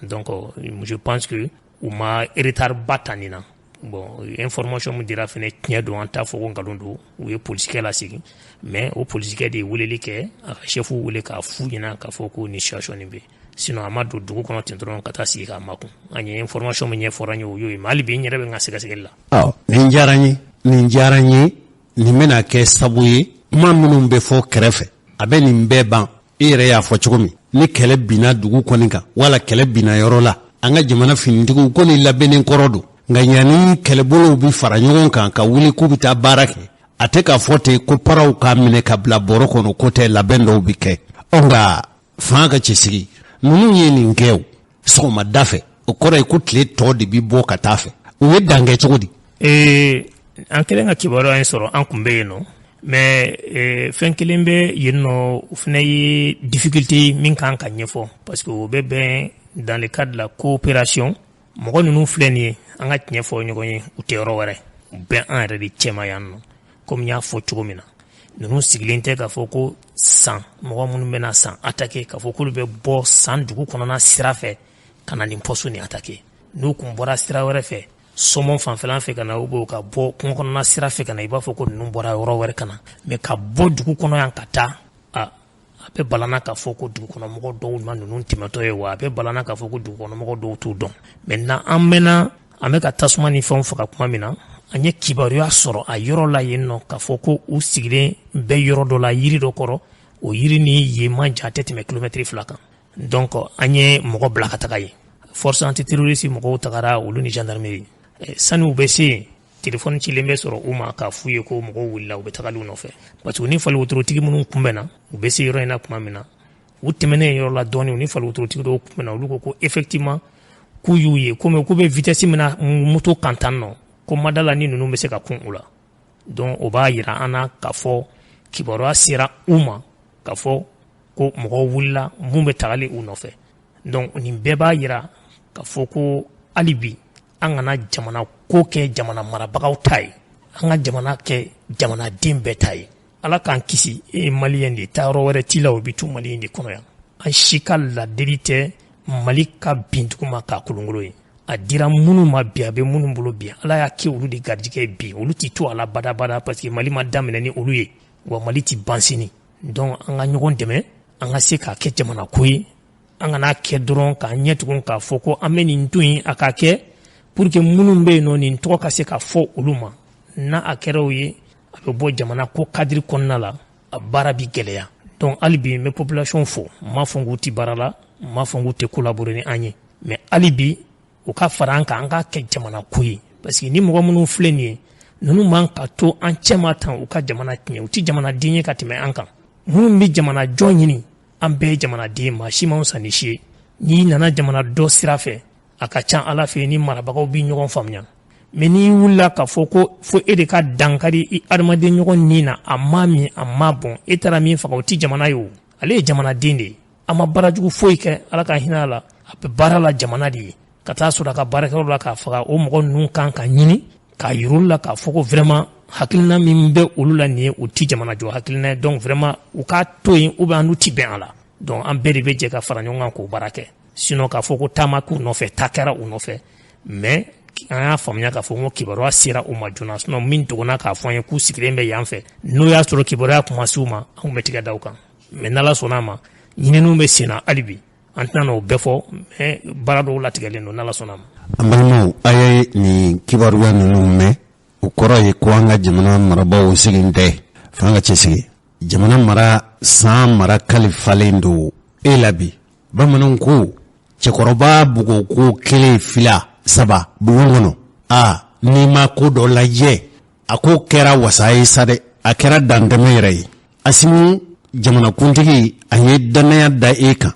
Donc je pense que u ma retard ba ta nin na. Bon, information min dira fɛnɛ, tiɲɛ don, an t'a fɔ ko nkalon don. U ye polisikɛ lasegin, mais o polisikɛ de ye weleli kɛ, a ka chef wele k'a f'u ɲɛna k'a fɔ ko nin situation nin bɛ. Sinon a ma don dugu kɔnɔ ten dɔrɔn ka taa sigi k'a makun. An ye information min ɲɛfɔra n ye, o y'o ye, mais hali bi n yɛrɛ bɛ n ka sɛgɛsɛgɛli la. Ɔ, nin diyara n ye, nin diyara n ye. Nin bɛna kɛ sabu ye, kuma minnu bɛ fɔ kɛrɛfɛ, a bɛ nin bɛɛ ban. I yɛrɛ y'a fɔ cogo min, ni kɛlɛ binna dugu kɔni kan wala kɛlɛ binna yɔrɔ la, an ka jamana finitigiw kɔni labɛnnen kɔrɔ don. Nka yanni kɛlɛbolow bɛ fara ɲɔgɔn kan ka wuli k'u bɛ taa baara kɛ, a tɛ k'a fɔ ten ko paraw k'a minɛ ka bila bɔrɔ kɔnɔ, ko tɛ, labɛn dɔw bɛ kɛ. Ɔ, nka fanga ka cɛsigi, ninnu ye nin kɛ o sɔgɔmada fɛ, o kɔrɔ ye ko tile tɔ de bɛ bɔ ka taa fɛ. U ye dan kɛ cogo di? An kɛlen ka kibaruya in sɔrɔ, an kun bɛ yen nɔ, mais fɛn kelen bɛ yen nɔ, o fana ye difficulté min kan ka ɲɛfɔ, parce que o bɛ bɛn dans le cadre de la coopération. Mɔgɔ ninnu filɛ nin ye, an ka tiɲɛ fɔ ɲɔgɔn ye, u tɛ yɔrɔ wɛrɛ, u bɛ an yɛrɛ de cɛma yan nɔ. Komi n y'a fɔ cogo min na, ninnu sigilen tɛ k'a fɔ ko San mɔgɔ minnu bɛna San attaquer, k'a fɔ k'olu bɛ bɔ San dugu kɔnɔna sira fɛ ka na nin poste nin attaquer. N'u kun bɔra sira wɛrɛ fɛ, Sɔmɔ fanfɛlan fɛ ka na, u ka bɔ kungo kɔnɔna sira fɛ ka na, i b'a fɔ ko ninnu bɔra yɔrɔ wɛrɛ ka na. Mais ka bɔ dugu kɔnɔ yan ka taa, a bɛ balana k'a fɔ ko dugukɔnɔmɔgɔ dɔw ma ninnu tɛmɛtɔ ye wa, a bɛ balana k'a fɔ ko dugukɔnɔmɔgɔ dɔw t'u dɔn. Maintenant, an mɛnna an bɛ ka tasuma ni fɛnw faga tuma min na, an ye kibaruya sɔrɔ a yɔrɔ la yen nɔ k'a fɔ ko u sigilen bɛ yɔrɔ dɔ la, yiri dɔ kɔrɔ. O yiri ni yen man jan, a tɛ tɛmɛ kilomɛtiri 2 kan. Donc an ye mɔgɔ bila ka taga yen, force antiterroriste mɔgɔw tagara, olu ni gendarmerie. Sani u bɛ se yen, telefɔni cilen bɛ sɔrɔ u ma k'a f'u ye ko mɔgɔw wulila, u bɛ tagali nɔfɛ, parce que ni fali wotorotigi minnu kunbɛnna, u bɛ se yɔrɔ in na tuma min na, u tɛmɛnen yɔrɔ la dɔɔni, u ni fali wotorotigi dɔw kunbɛnna, olu ko ko effectivement k'u y'u ye, komi k'u bɛ vitesse min na moto kan tan nɔ, ko madala ni ninnu bɛ se ka kun u la. Donc o b'a yira an na k'a fɔ kibaruya sera u ma k'a fɔ ko mɔgɔw wulila mun bɛ tagali u nɔfɛ. Donc nin bɛɛ b'a yira k'a fɔ ko hali bi an kana jamana ko kɛ jamana marabagaw ta ye, an ka jamana kɛ jamanaden bɛɛ ta ye. Ala k'an kisi, e ye maliyɛn de ye, taayɔrɔ wɛrɛ t'i la, o bɛ to Mali in de kɔnɔ yan. An si ka ladeli tɛ Mali ka bin duguma k'a kolonkolon ye. A dira minnu ma bi, a bɛ minnu bolo bi, Ala y'a kɛ olu de garijɛgɛ bi, olu tɛ to a la badabada, parce que Mali ma daminɛ ni olu ye, wa Mali tɛ ban sini. Donc an ka ɲɔgɔn dɛmɛ, an ka se k'a kɛ jamana ko ye. An kana kɛ dɔrɔn k'an ɲɛ tugun k'a fɔ ko an bɛ nin to yen, a ka kɛ pour que minnu bɛ yen nɔ, nin tɔgɔ ka se ka fɔ olu ma. N'a a kɛra o ye, a bɛ bɔ jamana ko cadre kɔnɔna la, a baara bi gɛlɛya. Donc hali bi n bɛ population fo. N m'a fɔ k'u ti baara la, n m'a fɔ k'u tɛ collaborer ni an ye, mais hali bi u ka fara an kan, an k'a kɛ jamana ko ye, parce que ni mɔgɔ minnu filɛ nin ye, ninnu man ka to an cɛma tan u ka jamana tiɲɛ. U ti jamanaden ye ka tɛmɛ an kan. Minnu bɛ jamana jɔ ɲini, an bɛɛ ye jamanaden, maa si man fisa ni si ye. N'i nana jamana dɔ sira fɛ, a ka ca Ala fɛ ni marabagaw bɛ ɲɔgɔn faamuya. Mais n'i wulila k'a fɔ ko fo e de ka dankari i adamaden ɲɔgɔn ni na, a ma min, a ma bɔn, e taara min faga, o ti jamana ye. O ale ye jamanaden de ye, a ma baarajugu foyi kɛ, Ala ka hinɛ a la, a bɛ baara la jamana de ye, ka taa sɔrɔ a ka baarakɛyɔrɔ la k'a faga. O mɔgɔ ninnu kan ka ɲini k'a yir'olu la k'a fɔ ko vraiment hakilina min bɛ olu la nin ye, o ti jamana jɔ hakilina ye. Donc vraiment u k'a to yen, ou bien an n'u ti bɛn a la. Donc an bɛɛ de bɛ jɛ ka fara ɲɔgɔn kan k'o baara kɛ. Sinon k'a fɔ ko taama k'u nɔfɛ, ta kɛra u nɔfɛ, mais an y'a faamuya k'a fɔ ko kibaruya sera u ma joona. Sinon min dogona k'a fɔ an ye k'u sigilen bɛ yan fɛ, n'o y'a sɔrɔ kibaruya kuma se u ma, an tun bɛ tigɛ da u kan. Mais n'Ala sɔnna a ma, ɲininiw bɛ sen na hali bi, an tɛna n'o bɛɛ fɔ, mais baara dɔw latigɛlen don, n'Ala sɔnna a ma. An balimaw, a ye nin kibaruya ninnu mɛn, o kɔrɔ ye ko an ka jamana marabaaw sigilen tɛ. Fanga ka cɛsigi, jamana mara, san mara kalifalen don e la bi. Bamananw ko cɛkɔrɔba bugo ko kelen, fila, saba bulon kɔnɔ, a n'i ma ko dɔ lajɛ, a ko kɛra wasa ye sa dɛ, a kɛra dantɛmɛ yɛrɛ ye. Asimi jamanakuntigi, a ye dannaya da e kan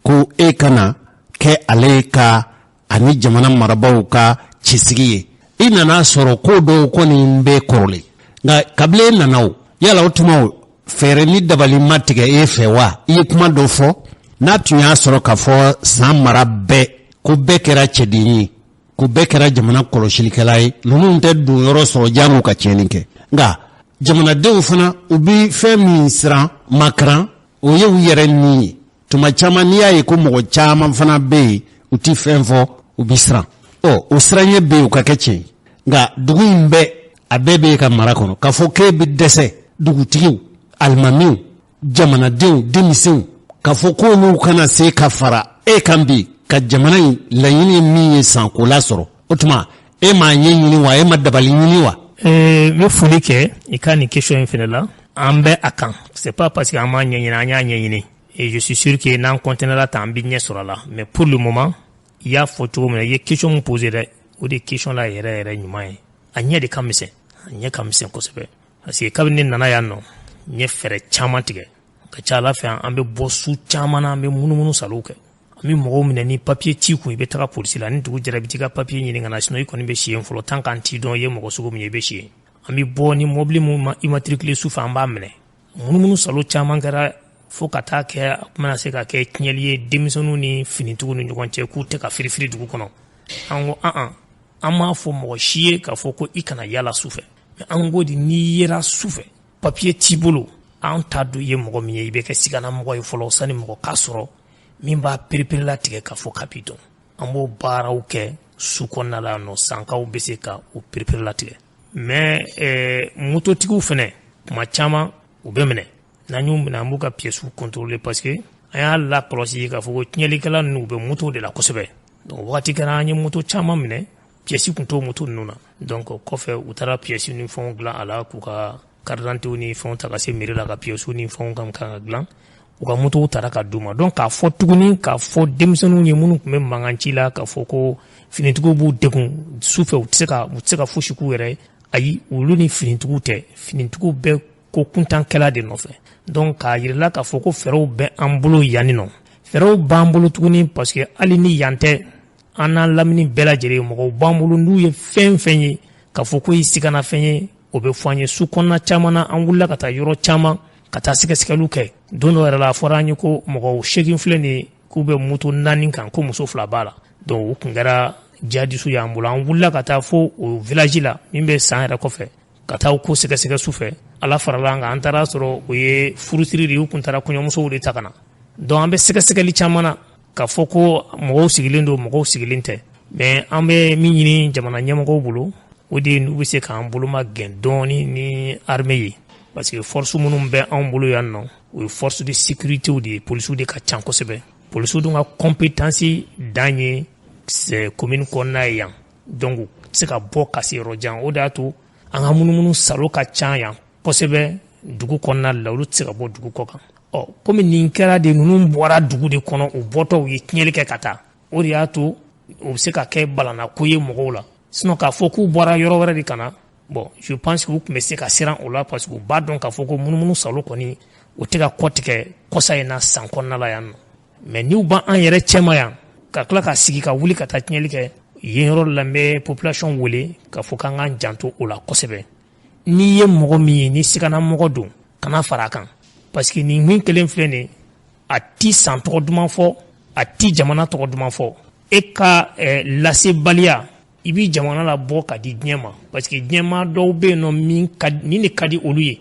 ko e kana kɛ ale ka ani jamana marabaaw ka cɛsigi ye i nana sɔrɔ ko dɔw kɔni bɛ kɔrɔlen nka kabini e nana o yala o tuma fɛɛrɛ ni dabali ma tigɛ e fɛ wa i ye kuma dɔ fɔ n'a tun y'a sɔrɔ k'a fɔ san mara bɛɛ ko bɛɛ kɛra cɛden ye ko bɛɛ kɛra jamana kɔlɔsilikɛla ye ninnu tɛ don yɔrɔ sɔrɔ jango ka tiɲɛni kɛ nka jamanadenw fana u bɛ fɛn min siran makaran o ye u yɛrɛ ni ye tuma caman n'i y'a ye ko mɔgɔ caman fana bɛ yen u tɛ fɛn fɔ u bɛ siran ɔ o siranɲɛ bɛ yen o ka kɛ tiɲɛ ye nka dugu in bɛɛ a bɛɛ bɛ e ka mara kɔnɔ k'a fɔ k'e bɛ dɛsɛ dugutigiw alimamiw jamanadenw denmisɛnw k'a fɔ k'olu kana se ka fara e kan bi ka jamana in laɲini min ye sanko lasɔrɔ o tuma e m'a ɲɛ ɲini wa e ma dabali ɲini wa n bɛ foli kɛ i ka nin question in fɛnɛ la an bɛ a kan c'est pas parce que an m'a ɲɛɲini an y'a ɲɛɲini et je suis sûr que n'an continuera tan an bɛ ɲɛ sɔrɔ a la mais pour le moment i y'a fɔ cogo min na i ye question min posé dɛ o de ye question la yɛrɛ yɛrɛ ɲuman ye a ɲɛ de ka misɛn a ɲɛ ka misɛn kosɛbɛ parce que kabini ne nana yan nɔ n ye fɛɛrɛ caman tigɛ ka ca ala fɛ an bɛ bɔ su caman na an bɛ munumunu salow kɛ an bɛ mɔgɔw minɛ ni papiye t'i kun i bɛ taga polisi la ni dugu jɛra i bɛ t'i ka papiye ɲini ka na sinon i kɔni bɛ si yen fɔlɔ tant qu'an t'i dɔn i ye mɔgɔ sugu min ye i bɛ si yen an bɛ bɔ ni mɔbili min ma immatriculé su fɛ an b'a minɛ munumunu salo caman kɛra fo ka taa kɛ a tun bɛna se ka kɛ tiɲɛli ye denmisɛnninw ni finitigiw ni ɲɔgɔn cɛ k'u tɛ ka firifiri dugu kɔnɔ an ko an an m'a fɔ mɔgɔ si ye k'a fɔ ko i kana yala su fɛ mais an ko de n'i yera su fɛ papiye t'i bolo an t'a dɔn i ye mɔgɔ min ye i bɛ kɛ siganamɔgɔ ye fɔlɔ sani mɔgɔ k'a sɔrɔ min b'a pereperelatigɛ k'a fɔ k'a b'i dɔn an b'o baaraw kɛ su kɔnɔna la nɔ sankaw bɛ se ka o pereperelatigɛ mais mototigiw fɛnɛ kuma caman u bɛ minɛ n'an y'u minɛ an b'u ka pièces contrôler parce que an y'a lakɔlɔsi k'a fɔ ko tiɲɛlikɛla ninnu u bɛ moto de la kosɛbɛ donc wagati kɛra an ye moto caman minɛ pièces tun t'o moto ninnu na donc kɔfɛ u taara pièces ni fɛnw dilan a la k'u ka carte d'identité ni fɛnw ta ka se mairie la ka pièces ni fɛnw kan ka dilan u ka motow tara ka d'u ma donc k'a fɔ tuguni k'a fɔ denmisɛnninw ye minnu tun bɛ mankan ci la k'a fɔ ko finitigiw b'u degun sufɛ u tɛ se ka fosi k'u yɛrɛ ye ayi olu ni finitigiw tɛ finitigiw bɛ ko kuntankɛla de nɔfɛ donc k'a yirila k'a fɔ ko fɛɛrɛw bɛ an bolo yanni nɔ fɛɛrɛw b'an bolo tuguni parce que hali ni yan tɛ an n'an lamini bɛɛ lajɛlen mɔgɔw b'an bolo n'u ye fɛn fɛn ye k'a fɔ ko ye siganafɛn ye o bɛ fɔ an ye su kɔnɔna caman na an wulila ka taa yɔrɔ caman ka taa sɛgɛsɛgɛliw kɛ don dɔ yɛrɛ la a fɔra an ye ko mɔgɔ 8 filɛ nin ye k'u bɛ moto 4 kan ko muso 2 b'a la donc u tun kɛra jihadisiw y'an bolo an wulila ka taa fo o village la min bɛ san yɛrɛ kɔfɛ ka taa ko sɛgɛsɛgɛ su fɛ ala farala an kan an taara sɔrɔ o ye furusiri de ye u tun taara kɔɲɔmusow de ta ka na donc an bɛ sɛgɛsɛgɛli caman na k'a fɔ ko mɔgɔw sigilen don mɔgɔw sigilen tɛ mais an bɛ min ɲini jamana ɲɛmɔgɔw bolo o de ye n'u bɛ se k'an boloma gɛn dɔɔni ni armée ye parce que force minnu bɛ anw bolo yan nɔ o ye force de sécurité de ye polisiw de ka ca kosɛbɛ polisiw dun ka compétence dan ye commune kɔnɔna ye yan donc u tɛ se ka bɔ ka se yɔrɔ jan o de y'a to an ka munumunu salo ka ca yan kosɛbɛ dugu kɔnɔna la olu tɛ se ka bɔ dugu kɔ kan ɔ komi nin kɛra de ninnu bɔra dugu de kɔnɔ u bɔtɔ u ye tiɲɛli kɛ ka taa o de y'a to o bɛ se ka kɛ balannako ye mɔgɔw la sinon k'a fɔ k'u bɔra yɔrɔ wɛrɛ de ka na bon je pense que u tun bɛ se ka siran o la parce que u b'a dɔn k'a fɔ ko munumunu salo kɔni o tɛ ka kɔ tigɛ kɔsa in na san kɔnɔna la yan nɔ mais n'u b'an yɛrɛ cɛma yan ka tila ka sigi ka wuli ka taa tiɲɛli kɛ yen yɔrɔ la n bɛ population wele k'a fɔ k'an k'an janto o la kosɛbɛ n'i ye mɔgɔ min ye ni sigana mɔgɔ don kana fara a kan parce que nin min kelen filɛ nin a ti san tɔgɔ duman fɔ a ti jamana tɔgɔ duman fɔ e ka lasebaliya i b'i jamana labɔ ka di diɲɛ ma parce que diɲɛmaa dɔw bɛ yen nɔ min ka nin de ka di olu ye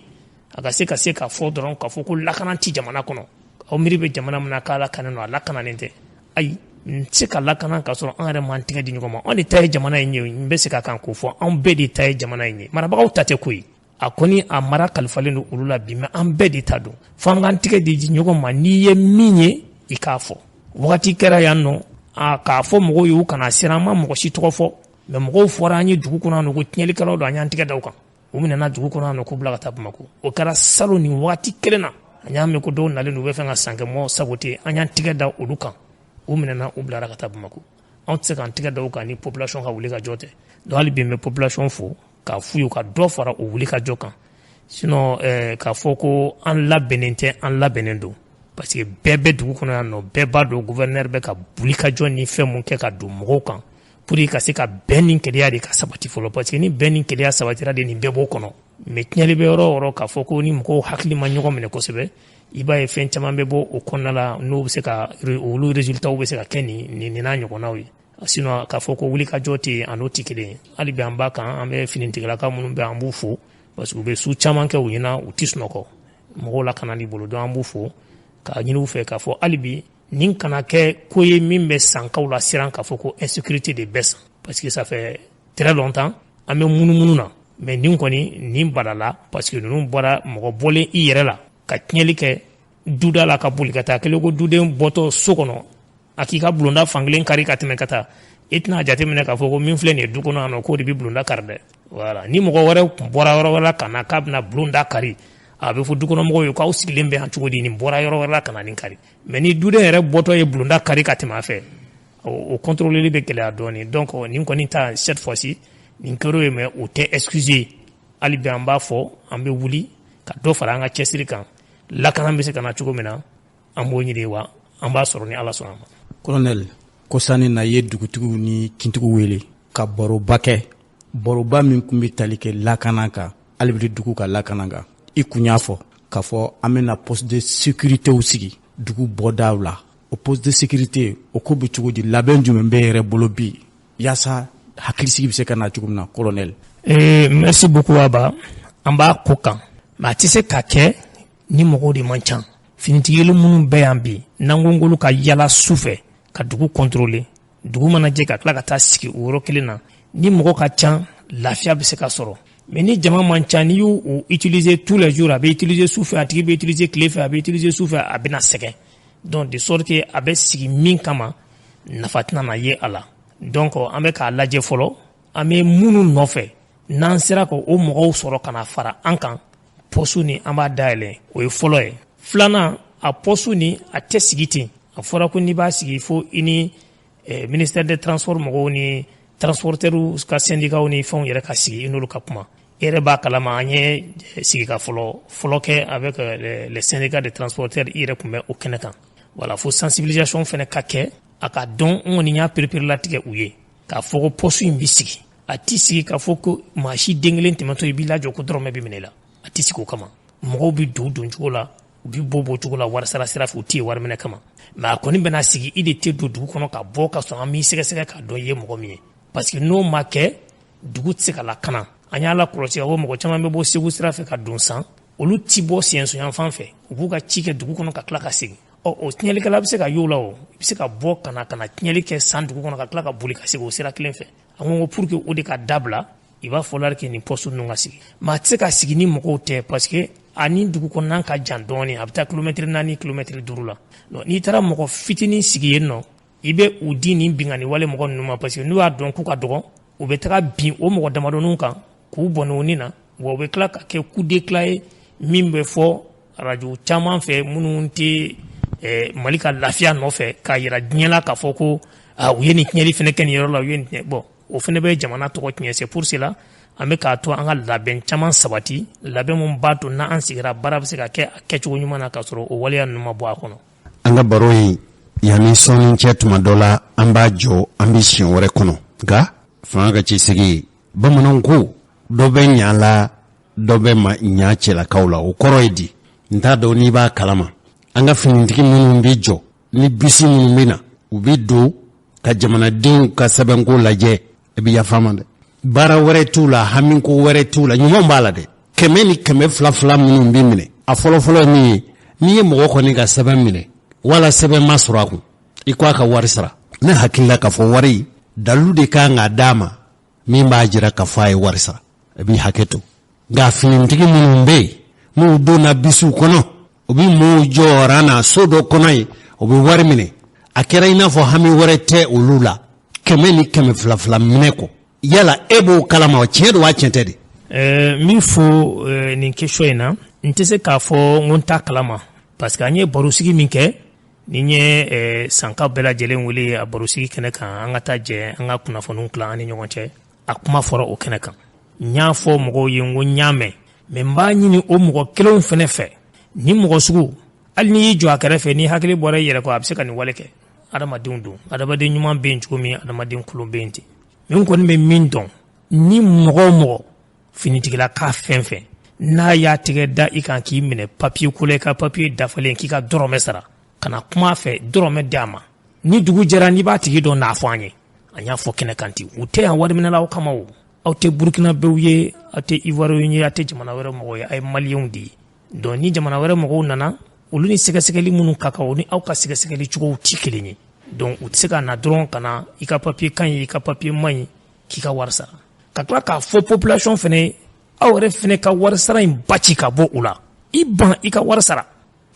a ka se ka se k'a fɔ dɔrɔn k'a fɔ ko lakana ti jamana kɔnɔ aw miiri bɛ jamana min na k'a lakana don a lakananen tɛ ayi n tɛ se ka lakana k'a sɔrɔ an yɛrɛ m'an tɛgɛ di ɲɔgɔn ma anw de ta ye jamana in ye n bɛ segin a kan k'o fɔ anw bɛɛ de ta ye jamana in ye marabagaw ta tɛ koyi a kɔni a mara kalifalen don olu la bi mais an bɛɛ de ta don fo an k'an tɛgɛ di ɲɔgɔn ma n'i ye min ye i k'a fɔ wagati kɛra yan nɔ a k'a fɔ mɔgɔw ye u kana siran an ma mɔgɔ si tɔgɔ fɔ mais mɔgɔw fɔra an ye dugu kɔnɔ yan nɔ ko tiɲɛlikɛlaw don an y'an tɛgɛ da u kan u minɛna dugu kɔnɔ yan nɔ k'u bila ka taa Bamakɔ o kɛra salon nin waati kelen na an y'a mɛn ko dɔw nalen don u bɛ fɛ ka sankɛmɔgɔ saboter an y'an tɛgɛ da olu kan u minɛna u bilara ka taa Bamakɔ anw tɛ se k'an tɛgɛ da u kan ni population ka wuli ka jɔ tɛ donc hali bi n bɛ population fo k'a f'u ye u ka dɔ fara o wuli ka jɔ kan sinon k'a fɔ ko an labɛnnen tɛ an labɛnnen don Parce que bɛɛ bɛ dugu kɔnɔ yan nɔ, bɛɛ b'a dɔn gouverneur bɛ ka wulikajɔ ni fɛn mun kɛ ka don mɔgɔw kan pour que ka se ka bɛn ni kelenya de ka sabati fɔlɔ. Parce que ni bɛn ni kelenya sabatira de, nin bɛɛ b'o kɔnɔ. Mais tiɲɛli bɛ yɔrɔ o yɔrɔ, k'a fɔ ko ni mɔgɔw hakili ma ɲɔgɔn minɛ kosɛbɛ, i b'a ye fɛn caman bɛ bɔ o kɔnɔna la, n'o bɛ se ka olu résultats bɛ se ka kɛ nin n'a ɲɔgɔnnaw ye. Sinon k'a fɔ ko wulikajɔ tɛ yen, a n'o tɛ kelen ye. Hali bi an b'a kan, an bɛ finitigilaka minnu bɛ, an b'u fo parce que u bɛ su caman kɛ u ɲɛna, u tɛ sunɔgɔ mɔgɔw lakanali bolo. Donc an b'u fo k'a ɲini u fɛ k'a fɔ hali bi nin kana kɛ ko ye min bɛ sankaw la siran, k'a fɔ ko insécurité de bɛ San, parce que ça fait très longtemps an bɛ munumunu na. Mais nin kɔni nin balala, parce que ninnu bɔra mɔgɔ bɔlen i yɛrɛ la ka tiɲɛli kɛ duda la, ka boli ka taa kelen ko duden bɔtɔ so kɔnɔ, a k'i ka bulonda fankelen kari ka tɛmɛ ka taa, i tɛna jateminɛ k'a fɔ ko min filɛ nin ye du kɔnɔ yan nɔ, k'o de bɛ bulonda kari dɛ. Voilà, ni mɔgɔ wɛrɛ tun bɔra yɔrɔ wɛrɛ la ka na k'a bɛna bulonda kari, a bɛ fɔ dukɔnɔmɔgɔw ye k'aw sigilen bɛ yan cogo di, nin bɔra yɔrɔ wɛrɛ la ka na nin kari. Mais ni duden yɛrɛ bɔtɔ ye bulonda kari ka tɛmɛ a fɛ, o contrôler bɛ gɛlɛya dɔɔnin. Donc nin kɔni ta, cette fois-ci nin kɛr'o ye, mais o tɛ excuse. Hali bi an b'a fɔ, an bɛ wuli ka dɔ fara an ka cɛsiri kan, lakana bɛ se ka na cogo min na, an b'o ɲini, wa an b'a sɔrɔ ni Ala sɔnna ma. Colonel, kɔsani na i ye dugutigiw ni kintigiw wele ka baroba kɛ, baroba min tun bɛ tali kɛ lakana kan, hali bi dugu ka lakana kan. I kun y'a fɔ k'a fɔ an bɛna poste de sécuritéw sigi dugu bɔdaw la. O poste de sécurité, o ko bɛ cogo di? Labɛn jumɛn bɛ yɛrɛ bolo bi yaasa hakilisigi bɛ se ka na cogo min na, colonel? Merci beaucoup Aba. An b'a ko kan, mais a tɛ se ka kɛ ni mɔgɔw de man ca. Finitigi minnu bɛ yan bi, n'an ko k'olu ka yala su fɛ ka dugu contrôler, dugu mana jɛ ka tila ka taa sigi o yɔrɔ kelen na, ni mɔgɔ ka ca, lafiya bɛ se ka sɔrɔ. Mais ni jama man ca, n'i y'u utiliser tous les jours, a bɛ utiliser su fɛ, a tigi bɛ utiliser tile fɛ, a bɛ utiliser su fɛ, a bɛna sɛgɛn. Donc de sorte que a bɛ sigi min kama, nafa tɛna na ye a la. Donc an bɛ k'a lajɛ fɔlɔ, an bɛ minnu nɔfɛ, n'an sera ka o mɔgɔw sɔrɔ ka na fara an kan, poste ni an b'a dayɛlɛ. O ye fɔlɔ ye. Filanan, a poste ni a tɛ sigi ten. A fɔra ko n'i b'a sigi, fo i ni ministère des Transports mɔgɔw ni transporteurs ka syndicats ni fɛnw yɛrɛ ka sigi, i n'olu ka kuma. E yɛrɛ b'a kalama, an ye sigi ka fɔlɔ fɔlɔ kɛ avec les syndicats de transporteurs, i yɛrɛ tun bɛ o kɛnɛ kan. Voilà, fo sensibilisation fɛnɛ ka kɛ, a ka dɔn. N kɔni y'a pereperelatigɛ u ye k'a fɔ ko poste in bɛ sigi. A tɛ sigi k'a fɔ ko maa si den kelen tɛmɛtɔ i b'i lajɔ ko dɔrɔmɛ bɛ minɛ i la. A tɛ sigi o kama. Mɔgɔw bɛ don don cogo la, u bɛ bɔ bɔ cogo la, wari sara sira fɛ, u tɛ yen wari minɛ kama. Mais a kɔni bɛna sigi, i de tɛ don dugu kɔnɔ ka bɔ ka sɔrɔ an b'i sɛgɛsɛgɛ k'a dɔn i ye mɔgɔ min ye, parce que n'o ma kɛ, dugu tɛ se ka lakana. An y'a lakɔlɔsi ka fɔ mɔgɔ caman bɛ bɔ Segu sira fɛ ka don San, olu ti bɔ Siyɛnso fan fɛ, u b'u ka ci kɛ dugu kɔnɔ ka tila ka segin. Ɔ, o tiɲɛlikɛla bɛ se ka y'o la, o i bɛ se ka bɔ ka na tiɲɛli kɛ San dugu kɔnɔ ka tila ka boli ka segin o sira kelen fɛ. An ko pour que o de ka dabila, il va falloir que nin poste ninnu ka sigi. Mais a tɛ se ka sigi ni mɔgɔw tɛ, parce que ani dugu kɔnɔna ka jan dɔɔnin, a bɛ taa kilomɛtiri 4, kilomɛtiri 5 la. N'i taara mɔgɔ fitinin sigi yen nɔ, i bɛ u di nin binkanni wale mɔgɔ ninnu ma, parce que n'u y'a dɔn k'u ka dɔgɔ, u bɛ taga bin o mɔgɔ damadɔninw kan k'u bɔnɛ u ni na. Wa u bɛ tila ka kɛ coup d'éclat ye min bɛ fɔ arajo caman fɛ, minnu tɛ Mali ka lafiya nɔfɛ, k'a yira diɲɛ la k'a fɔ ko u ye nin tiɲɛli fana kɛ nin yɔrɔ la, u ye nin tiɲɛ. Bon, o fana bɛ jamana tɔgɔ tiɲɛ. C'est pour cela an bɛ k'a to an ka labɛn caman sabati, labɛn min b'a to n'an sigira, baara bɛ se ka kɛ a kɛcogo ɲuman na, k'a sɔrɔ o waleya ninnu ma bɔ a kɔnɔ. An ka baro in, yanni sɔɔni cɛ, tuma dɔ la an b'a jɔ, an bɛ siɲɛ wɛrɛ kɔnɔ. Nka fanga ka cɛsigi, bamananw ko dɔ bɛ ɲa la, dɔ bɛ ma ɲa cɛlakaw la. O kɔrɔ ye di? N t'a dɔn n'i b'a kalama, an ka finitigi minnu bɛ jɔ ni bisi minnu bɛ na, u bɛ don ka jamanadenw ka sɛbɛnko lajɛ, i bɛ yafa ma dɛ, baara wɛrɛ t'u la, hamiko wɛrɛ t'u la. Ɲuman b'a la dɛ, 100 ni 200 fila minnu bɛ minɛ, a fɔlɔfɔlɔ ye min ye, n'i ye mɔgɔ kɔni ka sɛbɛn minɛ wala sɛbɛn ma sɔrɔ a kun, i ko a ka wari sara, ne hakili la k'a fɔ wari dalu de kan ka d'a ma min b'a jira k'a fɔ a ye wari sara. I b'i hakɛ to. Nka finitigi minnu bɛ yen, n'u donna bisiw kɔnɔ, u bɛ mɔɔw jɔyɔrɔ na so dɔ kɔnɔ yen, u bɛ wari minɛ, a kɛra i n'a fɔ hami wɛrɛ tɛ olu la, 100 ni 200 fila minɛ kɔ. Yala e b'o kalama, tiɲɛ don wa, tiɲɛ tɛ de? N b'i fo nin question in na. N tɛ se k'a fɔ n ko n t'a kalama, parce que an ye barosigi min kɛ ni n ye sankaw bɛɛ lajɛlen wele a barosigi kɛnɛ kan, an ka taa jɛ an ka kunnafoniw tila an ni ɲɔgɔn cɛ, a kuma fɔra o kɛnɛ kan. N y'a fɔ mɔgɔw ye n ko n y'a mɛn, mais n b'a ɲini o mɔgɔ kelenw fɛnɛ fɛ, ni mɔgɔ sugu Hali n'i y'i jɔ a kɛrɛfɛ, n'i hakili bɔra i yɛrɛ kɔ, a bɛ se ka nin wale kɛ. Adamadenw don, adamaden ɲuman bɛ yen cogo min, adamaden kolon bɛ yen ten. Min kɔni bɛ min dɔn, ni mɔgɔ o mɔgɔ finitigilaka fɛn fɛn n'a y'a tɛgɛ da i kan k'i minɛ papiye ko la, i ka papiye dafalen, k'i ka dɔrɔmɛ sara, kana kuma a fɛ, dɔrɔmɛ di a ma. Ni dugu jɛra, n'i b'a tigi dɔn, n'a fɔ an ye. An y'a fɔ kɛnɛ kan ten, u tɛ yan wariminɛlaw kama. O aw tɛ Burukinabew ye, aw tɛ Ivoiriyɛnw ye, aw tɛ jamana wɛrɛ mɔgɔw ye, aw ye Maliyɛnw de ye. Donc ni jamana wɛrɛ mɔgɔw nana, olu ni sɛgɛsɛgɛli minnu ka kan, o ni aw ka sɛgɛsɛgɛli cogow tɛ kelen ye. Donc u tɛ se ka na dɔrɔn ka na i ka papiye ka ɲi, i ka papiye man ɲi, k'i ka wari sara. Ka tila k'a fɔ population fana ye, aw yɛrɛ fana ka wari sara in ba ci ka bɔ u la. I ban i ka wari sara.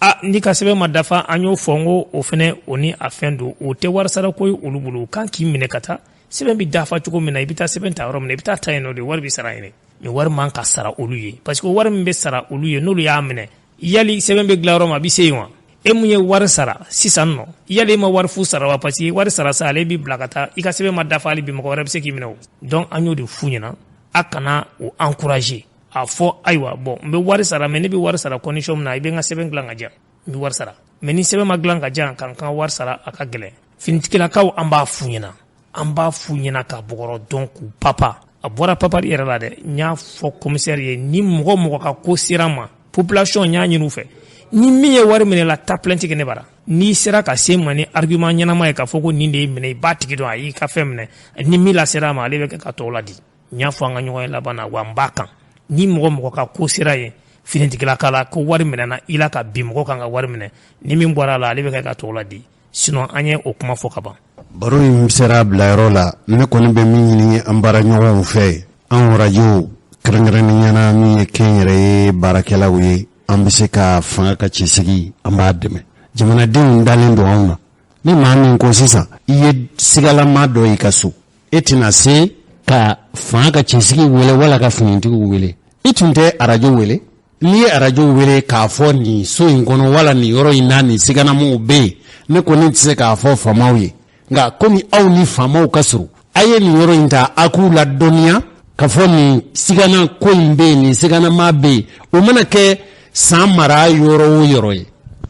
A n'i ka sɛbɛn ma dafa, an y'o fɔ n ko o fana, o ni a fɛn don, o tɛ wari sara ko ye olu bolo. U kan k'i minɛ ka taa sɛbɛn bɛ dafa cogo min na, i bɛ taa sɛbɛn ta yɔrɔ min na, i bɛ taa ta yen nɔ de, wari bɛ sara yen. Nin wari man ka sara olu ye, parce que wari min bɛ sara olu ye, n'olu y'a minɛ, yali sɛbɛn bɛ dilan yɔrɔ min, a bɛ se yen wa? E mun ye wari sara sisan nɔ, yali e ma wari fu sara wa? Parce que wari sara sa, ale b'i bila ka taa, i ka sɛbɛn ma dafa hali bi, mɔgɔ wɛrɛ bɛ se k'i minɛ o. Donc an y'o de f'u ɲɛna, a kana o encourager. A fɔ ayiwa, bon, n bɛ wari sara, mais ne bɛ wari sara condition min na, i bɛ n ka sɛbɛn dilan ka diyan, n bɛ wari sara. Mais ni sɛbɛn ma dilan ka diyan, ka n ka wari sara, a ka gɛlɛn. Finitigilakaw, an b'a f'u ɲɛna, an b'a f'u ɲɛna ka bɔgɔrɔ dɔn k'u papa. A bɔra papari yɛrɛ la dɛ. N y'a fɔ commissaire ye, ni mɔgɔ mɔgɔ ka ko sera ma, population, n y'a ɲini u fɛ, ni min ye wari minɛ la, taa plainte kɛ ne bara. N'i sera ka se ma ni argument ɲɛnama ye k'a fɔ ko nin de y'i minɛ, i b'a tigi dɔn, a y'i ka fɛn minɛ, ni min lasera a ma, ale bɛ kɛ ka tɔw ladi. N y'a fɔ an ka ɲɔgɔn ye laban na, wa n b'a kan, ni mɔgɔ mɔgɔ ka ko sera yen finitigilaka la, ko wari minɛna i la ka bin mɔgɔ kan ka wari minɛ, ni min bɔra a la, ale bɛ kɛ ka tɔw ladi. Sinon an ye o kuma fɔ ka ban. Baro in sera bilayɔrɔ la. Ne kɔni bɛ min ɲini an baaraɲɔgɔnw fɛ, an rajow, kɛrɛnkɛrɛnnenya na min ye kɛnyɛrɛye baarakɛlaw ye, an bɛ se ka fanga ka cɛsigi, an b'a dɛmɛ. Jamanadenw dalen don anw na. Ni maa min ko sisan i ye sigalama dɔ y'i ka so, e tɛna se ka fanga ka cɛsigi wele wala ka finitigiw wele, i tun tɛ arajo wele. N'i ye arajo wele k'a fɔ nin so in kɔnɔ wala nin yɔrɔ in na nin siganamaw bɛ yen, ne kɔni tɛ se k'a fɔ faamaw ye, nka komi aw ni faamaw ka surun, a ye nin yɔrɔ in ta, a k'u ladɔnniya k'a fɔ nin sigana ko in bɛ yen, nin siganama bɛ yen. O mana kɛ san mara yɔrɔ o yɔrɔ ye,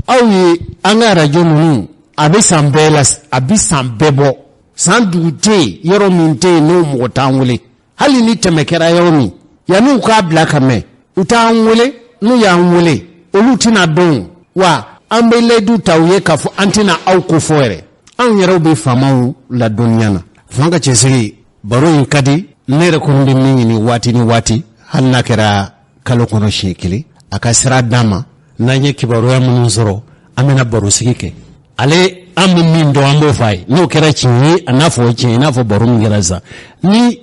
aw ye an ka arajo ninnu, a bɛ san bɛɛ la, a bɛ san bɛɛ bɔ. San dugu tɛ yen, yɔrɔ min tɛ yen n'o mɔgɔ t'an wele. Hali ni tɛmɛ kɛra yɔrɔ min, yanni u k'a bila ka mɛn, u t'an wele. N'u y'an wele, olu tɛna dɔn wa. An bɛ layidu ta u ye k'a fɔ an tɛna aw ko fɔ yɛrɛ, anw yɛrɛw bɛ faamaw ladɔnniya na. Fanga ka cɛsigi, baro in ka di ne yɛrɛ kɔni bɛ min ɲini waati ni waati, hali n'a kɛra kalo kɔnɔ siɲɛ kelen, a ka sira d'an ma. N'an ye kibaruya minnu sɔrɔ, an bɛna barosigi kɛ. Ale, an bɛ min dɔn, an b'o fɔ a ye. N'o kɛra tiɲɛ ye, a n'a fɔ o tiɲɛ, i n'a fɔ baro min kɛra sisan, ni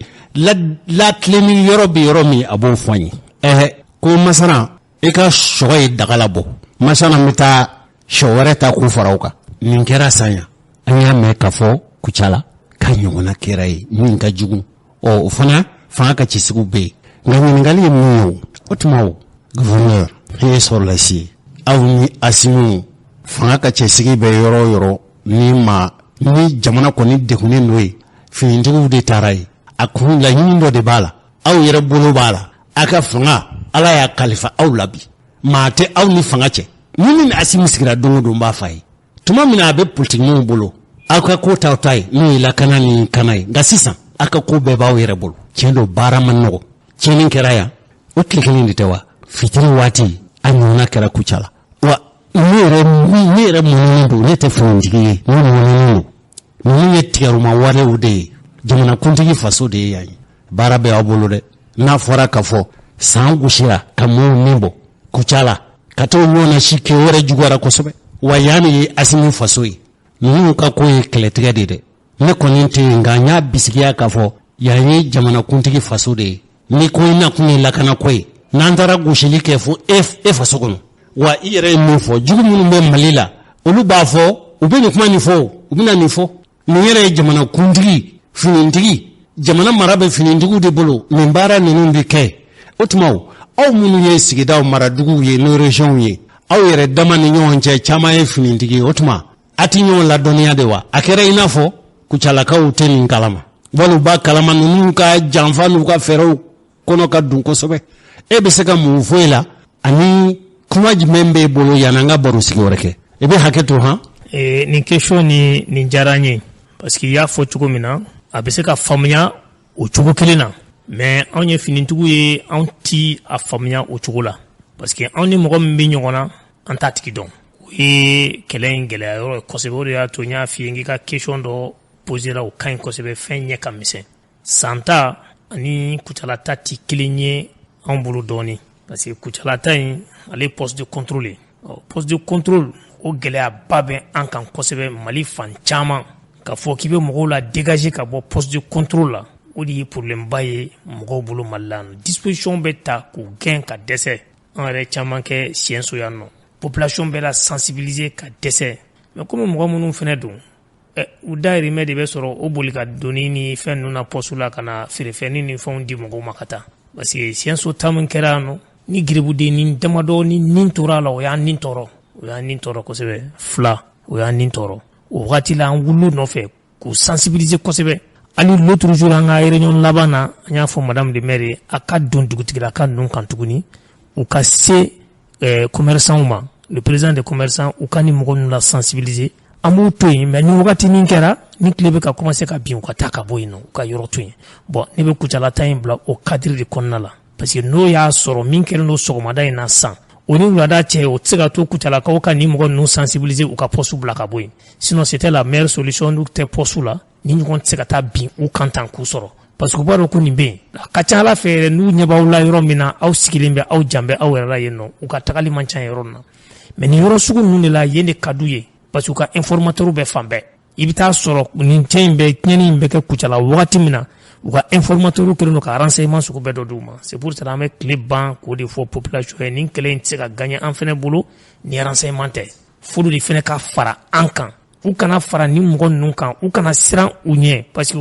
latilenni yɔrɔ bɛ yɔrɔ min, a b'o fɔ an ye. Ɛhɛ, ko masana, i ka sɔ ye daga labɔ, masana bɛ taa sɔ wɛrɛ ta k'u fara o kan. Nin kɛra san yan, an y'a mɛn k'a fɔ Kucala k'a ɲɔgɔnna kɛra yen min ka jugu. Ɔ, o fana fanga ka cɛsigiw bɛ yen. Nka ɲininkali ye min ye, o o tuma, o gouverneur ye sɔrɔlasi ye, aw ni Asimi, fanga ka cɛsigi bɛ yɔrɔ o yɔrɔ, ni ma ni jamana kɔni degunnen don yen, finitigiw de taara yen. A kun laɲini dɔ de b'a la, aw yɛrɛ bolo b'a la. A ka fanga, Ala y'a kalifa aw la bi, maa tɛ aw ni fanga cɛ. Ni ni Asimi sigira don o don, n b'a f'a ye, tuma min na a bɛ politikimɔgɔw bolo, aw ka ko t'aw ta ye, n'o ye lakana ni kana ye. Nka sisan aw ka ko bɛɛ b'aw yɛrɛ bolo. Tiɲɛ don, baara man nɔgɔ. Tiɲɛni kɛra yan, o tile kelen de tɛ wa? Fitiri waati, a ɲɔgɔnna kɛra Kucala wa. Ne yɛrɛ mɔnɛnen don. Ne tɛ finitigi ye, ne mɔnɛnen don. Ninnu ye tigɛruma walew de ye. Jamanakuntigi faso de ye yan ye. Baara bɛ aw bolo dɛ. N'a fɔra k'a fɔ san gosira ka maaw min bɔ Kucala ka t'o ɲɔgɔnna si kɛ wɛrɛ, juguyara kosɛbɛ wa. Yan de ye Asimi faso ye. Ninnu ka ko ye kɛlɛtigɛ de dɛ. Ne kɔni tɛ yen, nka n y'a bisigiya k'a fɔ yan ye jamanakuntigi faso de ye. Ni ko in nakun ye lakanako ye, n'an taara gosili kɛ fo e e faso kɔnɔ wa, i yɛrɛ ye min fɔ, jugu minnu bɛ Mali la, olu b'a fɔ, u bɛ nin kuma nin fɔ, u bɛna nin fɔ. Nin yɛrɛ ye jamanakuntigi finitigi, jamana mara bɛ finitigiw de bolo, nin baara ninnu bɛ kɛ. O tuma, aw minnu ye sigidaw maraduguw ye, n'o régionw ye, aw yɛrɛ dama ni ɲɔgɔn cɛ, caman ye finitigi ye. O tuma a tɛ ɲɔgɔn ladɔnniya de wa? A kɛra i n'a fɔ Kucalakaw tɛ nin kalama, wali u b'a kalama, ninnu ka janfa n'u ka fɛɛrɛw kɔnɔ ka dun kosɛbɛ. E bɛ se ka mun fɔ e la ani Kuma jumɛn b'e bolo yanni an ka baro sigi wɛrɛ kɛ? I bɛ hakɛ to han. Nin question nin diyara n ye, parce que i y'a fɔ cogo min na, a bɛ se ka faamuya o cogo kelen na, mais anw ye finitigiw ye, anw ti a faamuya o cogo la, parce que anw ni mɔgɔ min bɛ ɲɔgɔn na, an t'a tigi dɔn. O ye kɛlɛ in gɛlɛya yɔrɔ ye kosɛbɛ. O de y'a to n y'a f'i ye k'i ka question dɔ posera, o ka ɲi kosɛbɛ. Fɛn ɲɛ ka misɛn. San ta ani Kucala ta ti kelen ye anw bolo dɔɔni, parce que Kucala ta in, ale poste de contrôle ye. Poste de contrôle, o gɛlɛyaba bɛ an kan kosɛbɛ Mali fan caman. Ka fɔ k'i bɛ mɔgɔw la dégager ka bɔ poste de contrôle la, o de ye problème ba ye mɔgɔw bolo Mali la. Disposition bɛ ta k'u gɛn ka dɛsɛ. An yɛrɛ caman kɛ Sienso yan nɔ, population bɛ la sensibiliser ka dɛsɛ. Mais komi mɔgɔ minnu fana don, u dahirimɛ de bɛ sɔrɔ o boli ka doni ni fɛn ninnu na poste la, ka na feerefɛnni ni fɛnw di mɔgɔw ma ka taa, parce que Sienso ta min kɛra yan nɔ, ni geribudenni damadɔ ni nin tora a la, o y'an nin tɔɔrɔ, o y'an nin tɔɔrɔ kosɛbɛ. Fila, o y'an nin tɔɔrɔ. O wagati la, an wulil'u nɔfɛ k'u sensibiliser kosɛbɛ. Hali l'autre jour, an ka réunion laban na, an y'a fɔ madame le maire ye, a ka don dugutigilaka ninnu kan tuguni, u ka se commerçants ma, le président des commerçants, u ka ni mɔgɔ ninnu la sensibiliser. An b'u to yen, mais ni wagati min kɛra, ni tile bɛ ka commencer ka bin, u ka taa ka bɔ yen nɔ, u ka yɔrɔ to yen. Bon, ne bɛ Kucala ta in bila o cadre de kɔnɔna la, parce que n'o y'a sɔrɔ min kɛlen don sɔgɔmada in na san, o ni wulada cɛ, o tɛ se ka to Kucalakaw ka nin mɔgɔ ninnu sensibiliser, u ka poste bila ka bɔ yen. Sinon, c'était la meilleure solution. N'u tɛ poste la, ni ɲɔgɔn tɛ se ka taa bin u kan tan k'u sɔrɔ, parce que u b'a dɔn ko nin bɛ yen. A ka ca Ala fɛ yɛrɛ, n'u ɲɛ b'aw la yɔrɔ min na, aw sigilen bɛ, aw jan bɛ aw yɛrɛ la yen nɔ, u ka tagali man ca yɔrɔ min na. Mais nin yɔrɔ sugu ninnu de la, yen de ka d'u ye, parce que u ka informateur bɛ fan bɛɛ. I bɛ taa sɔrɔ nin cɛ in bɛ tiɲɛni in bɛ kɛ Kucala wagati min na, u ka informateur kɛlen don ka renseignement sugu bɛɛ dɔ d'u ma. C'est pour cela an bɛ tile ban k'o de fɔ population ye: nin kɛlɛ in tɛ se ka gagner an fɛnɛ bolo ni renseignement tɛ. F'olu de fɛnɛ ka fara an kan, u kana fara ni mɔgɔ ninnu kan, u kana siran u ɲɛ, parce que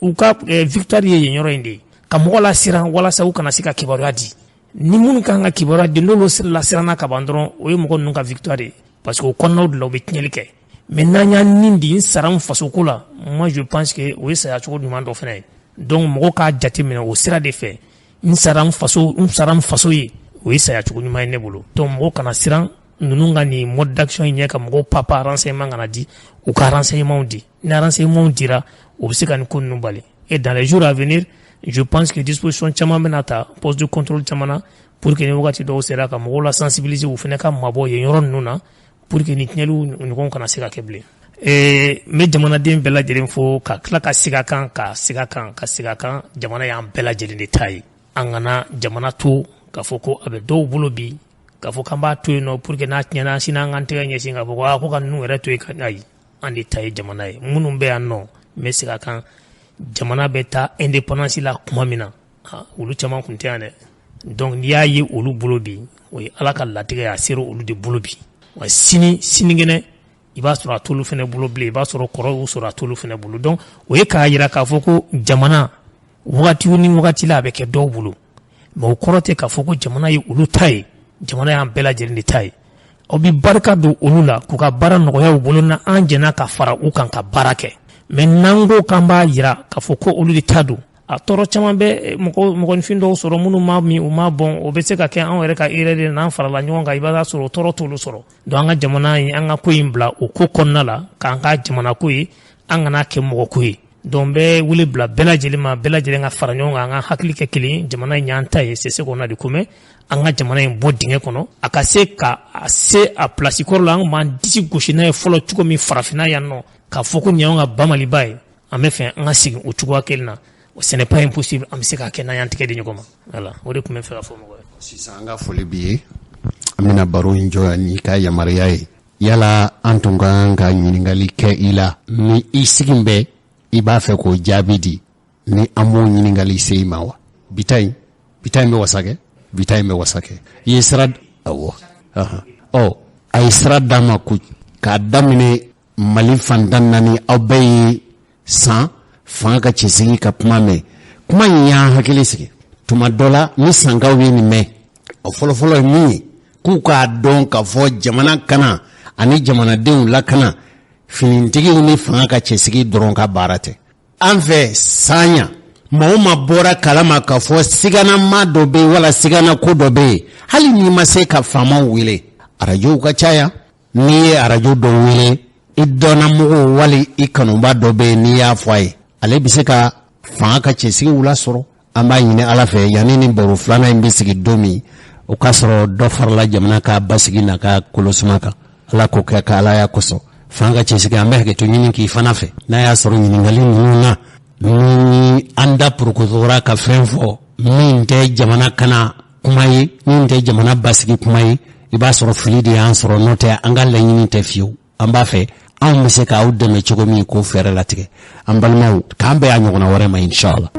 u ka victoire ye yen yɔrɔ in de ye, ka mɔgɔ la siran walasa u kana se ka kibaruya di. Ni minnu kan ka kibaruya di, n'olu lasiranna ka ban dɔrɔn, o ye mɔgɔ ninnu ka victoire ye, parce que o kɔnɔnaw de la, u bɛ tiɲɛli kɛ. Mais n'an y'an nin di, n sara n fasoko la, moi je pense que o ye saya cogo ɲuman dɔ fana ye. Donc mɔgɔ k'a jateminɛ o sira de fɛ: n sara n faso, n sara n faso ye, o ye saya cogo ɲuman ye ne bolo. Donc mɔgɔ kana siran ninnu ka nin mode d'action in ɲɛ, ka mɔgɔw papa renseignement kana di, u ka renseignement di. Ni renseignement dira, o bɛ se ka nin ko ninnu bali. Et dans les jours à venir, je pense que disposition caman bɛna ta poste de contrôle caman na, pour que ni wagati dɔw sera, ka mɔgɔw la sensibiliser, u fana ka mabɔ yen yɔrɔ ninnu na, pour que nin tiɲɛliw ɲɔgɔn kana se ka kɛ bilen. N bɛ jamanaden bɛɛ lajɛlen fo, ka tila ka segin a kan, ka segin a kan, ka segin a kan: jamana y'an bɛɛ lajɛlen de ta ye. An kana jamana to k'a fɔ ko a bɛ dɔw bolo bi, k'a fɔ k'an b'a to yen nɔ pour que n'a tiɲɛna sini, an k'an tɛgɛ ɲɛsin k'a fɔ ko aa, ko ka ninnu yɛrɛ to yen ka. Ayi, an de ta ye jamana ye. Minnu bɛ yan nɔ, n bɛ segin a kan, jamana bɛ taa indépendance la tuma min na, olu caman tun tɛ yan dɛ. Donc n'i y'a ye olu bolo bi, o ye Ala ka latigɛ ye, a sera olu de bolo bi. Wa sini sinikɛnɛ, i b'a sɔrɔ a t'olu fana bolo bilen, i b'a sɔrɔ kɔrɔ y'u sɔrɔ, a t'olu fana bolo. Donc o ye k'a jira k'a fɔ ko jamana, wagati ni wagati la, a bɛ kɛ dɔw bolo, mais o kɔrɔ tɛ k'a fɔ ko jamana ye olu ta ye. Jamana y'an bɛɛ lajɛlen de ta ye. Aw bɛ barika don olu la k'u ka baara nɔgɔya u bolo, na an jɛnna ka fara u kan ka baara kɛ. Mais n'an ko k'an b'a jira k'a fɔ ko olu de ta don, a tɔɔrɔ caman bɛ mɔgɔ mɔgɔninfin dɔw sɔrɔ, minnu ma min, u ma bɔn, o bɛ se ka kɛ anw yɛrɛ ka erreur de n'an farala ɲɔgɔn kan, i b'a sɔrɔ o tɔɔrɔ t'olu sɔrɔ. Donc an ka jamana in, an ka ko in bila o ko kɔnɔna la, k'an ka jamana ko ye, an kana kɛ mɔgɔ ko ye. Donc n bɛ wele bila bɛɛ lajɛlen ma, bɛɛ lajɛlen ka fara ɲɔgɔn kan, an ka hakili kɛ kelen ye. Jamana in y'an ta ye, c'est ce qu'on a de commun. An ka jamana in bɔ dingɛ kɔnɔ, a ka se ka a se a place kɔrɔ la, an b'an disi gosi n'a ye fɔlɔ cogo min farafinna yan nɔ, k'a fɔ ko nin y'anw ka Bamaliba ye. An bɛ fɛ an ka segin o cogoya kelen na. Ce n'est pas impossible, an bɛ se k'a kɛ n'an y'an tɛgɛ di ɲɔgɔn ma. Voilà, o de tun bɛ fɛ ka fɔ mɔgɔ ye. Sisan, an ka foli b'i ye. An bɛna baro in jɔ yan n'i ka yamaruya ye. Yala an tun ka kan ka ɲininkali kɛ i la ni i sigi bɛ, i b'a fɛ k'o jaabi di, ni an m'o ɲininkali se i ma wa? Bi ta in, bi ta in bɛ wasa kɛ, bi ta in bɛ wasa kɛ. I ye sira, awɔ, ɔ, a ye sira d'a ma ko k'a daminɛ Mali fantan naani, aw bɛɛ ye san fanga ka cɛsigi ka kuma mɛn. Kuma in y'an hakili sigi. Tuma dɔ la, ni sankaw ye nin mɛn, o fɔlɔfɔlɔ ye min ye, k'u k'a dɔn k'a fɔ jamana kana ani jamanadenw lakana, finitigiw ni fanga ka cɛsigi dɔrɔn ka baara tɛ. An fɛ sanya Maa o maa bɔra kalama k'a fɔ siganama dɔ bɛ yen wala sigana ko dɔ bɛ yen, hali n'i ma se ka faamaw wele, arajow ka ca yan. N'i ye arajo dɔ wele, i dɔnnamɔgɔw wali i kanuba dɔ bɛ yen, n'i y'a fɔ a ye, ale bɛ se ka fanga ka cɛsigiw lasɔrɔ. An b'a ɲini Ala fɛ, yanni ni baro filanan in bɛ sigi don min, o k'a sɔrɔ dɔ farala jamana ka basigi n'a ka kolosuma kan. Ala k'o kɛ ka Alaya kosɔn. Fanga ka cɛsigi, an bɛ hakɛto ɲini k'i fana fɛ n'a y'a sɔrɔ ɲininkali ninnu na, ni an da porokotora ka fɛn fɔ min tɛ jamana kana kuma ye, min tɛ jamana basigi kuma ye, i b'a sɔrɔ fili de y'an sɔrɔ. N'o tɛ, an ka laɲini tɛ fiyewu. An b'a fɛ anw bɛ se k'aw dɛmɛ cogo min k'o fɛɛrɛ latigɛ. An balimaw, k'an bɛn a ɲɔgɔnna wɛrɛ ma, inshallah.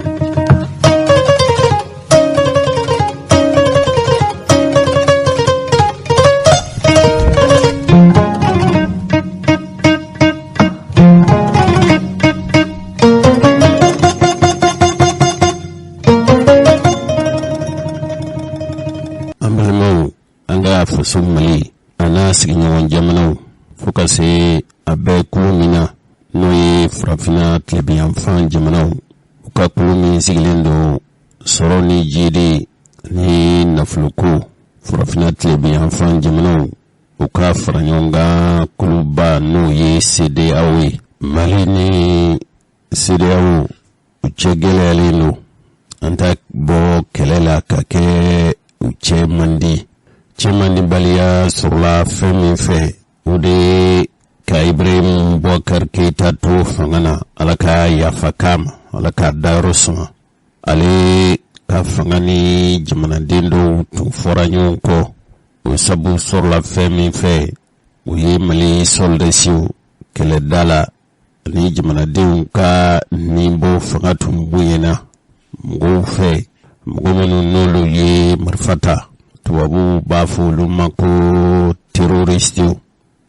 An balimaw, an ka faso Mali a n'a sigiɲɔgɔn jamanaw, fo ka se a bɛ kulu min na, n'o ye farafinna tilebinyanfan jamanaw, u ka kulu min sigilen don sɔrɔ ni jiidi ni nafoloko, farafinna tilebinyanfan jamanaw u ka fara ɲɔgɔn kan kuluba, n'o ye CEDEAO ye. Mali ni CEDEAO u cɛ gɛlɛyalen don. An ta bɔ kɛlɛ la ka kɛ u cɛ man di. Cɛ mandibaliya sɔrɔla fɛn min fɛ, o de ye ka Ibrahim Boubacar Keita to fanga na. Ala ka yafa k'a ma, Ala k'a dayɔrɔ suma. Ale ka fanga ni jamanaden dɔw tun fɔra ɲɔgɔn kɔ. O sabu sɔrɔla fɛn min fɛ, o ye Mali sɔrɔdasiw kɛlɛda la ani jamanadenw ka ninbɔ fanga tun bonyana mɔgɔw fɛ, mɔgɔ minnu n'olu ye marifa ta, tubabuw b'a fɔ olu ma ko terroristew.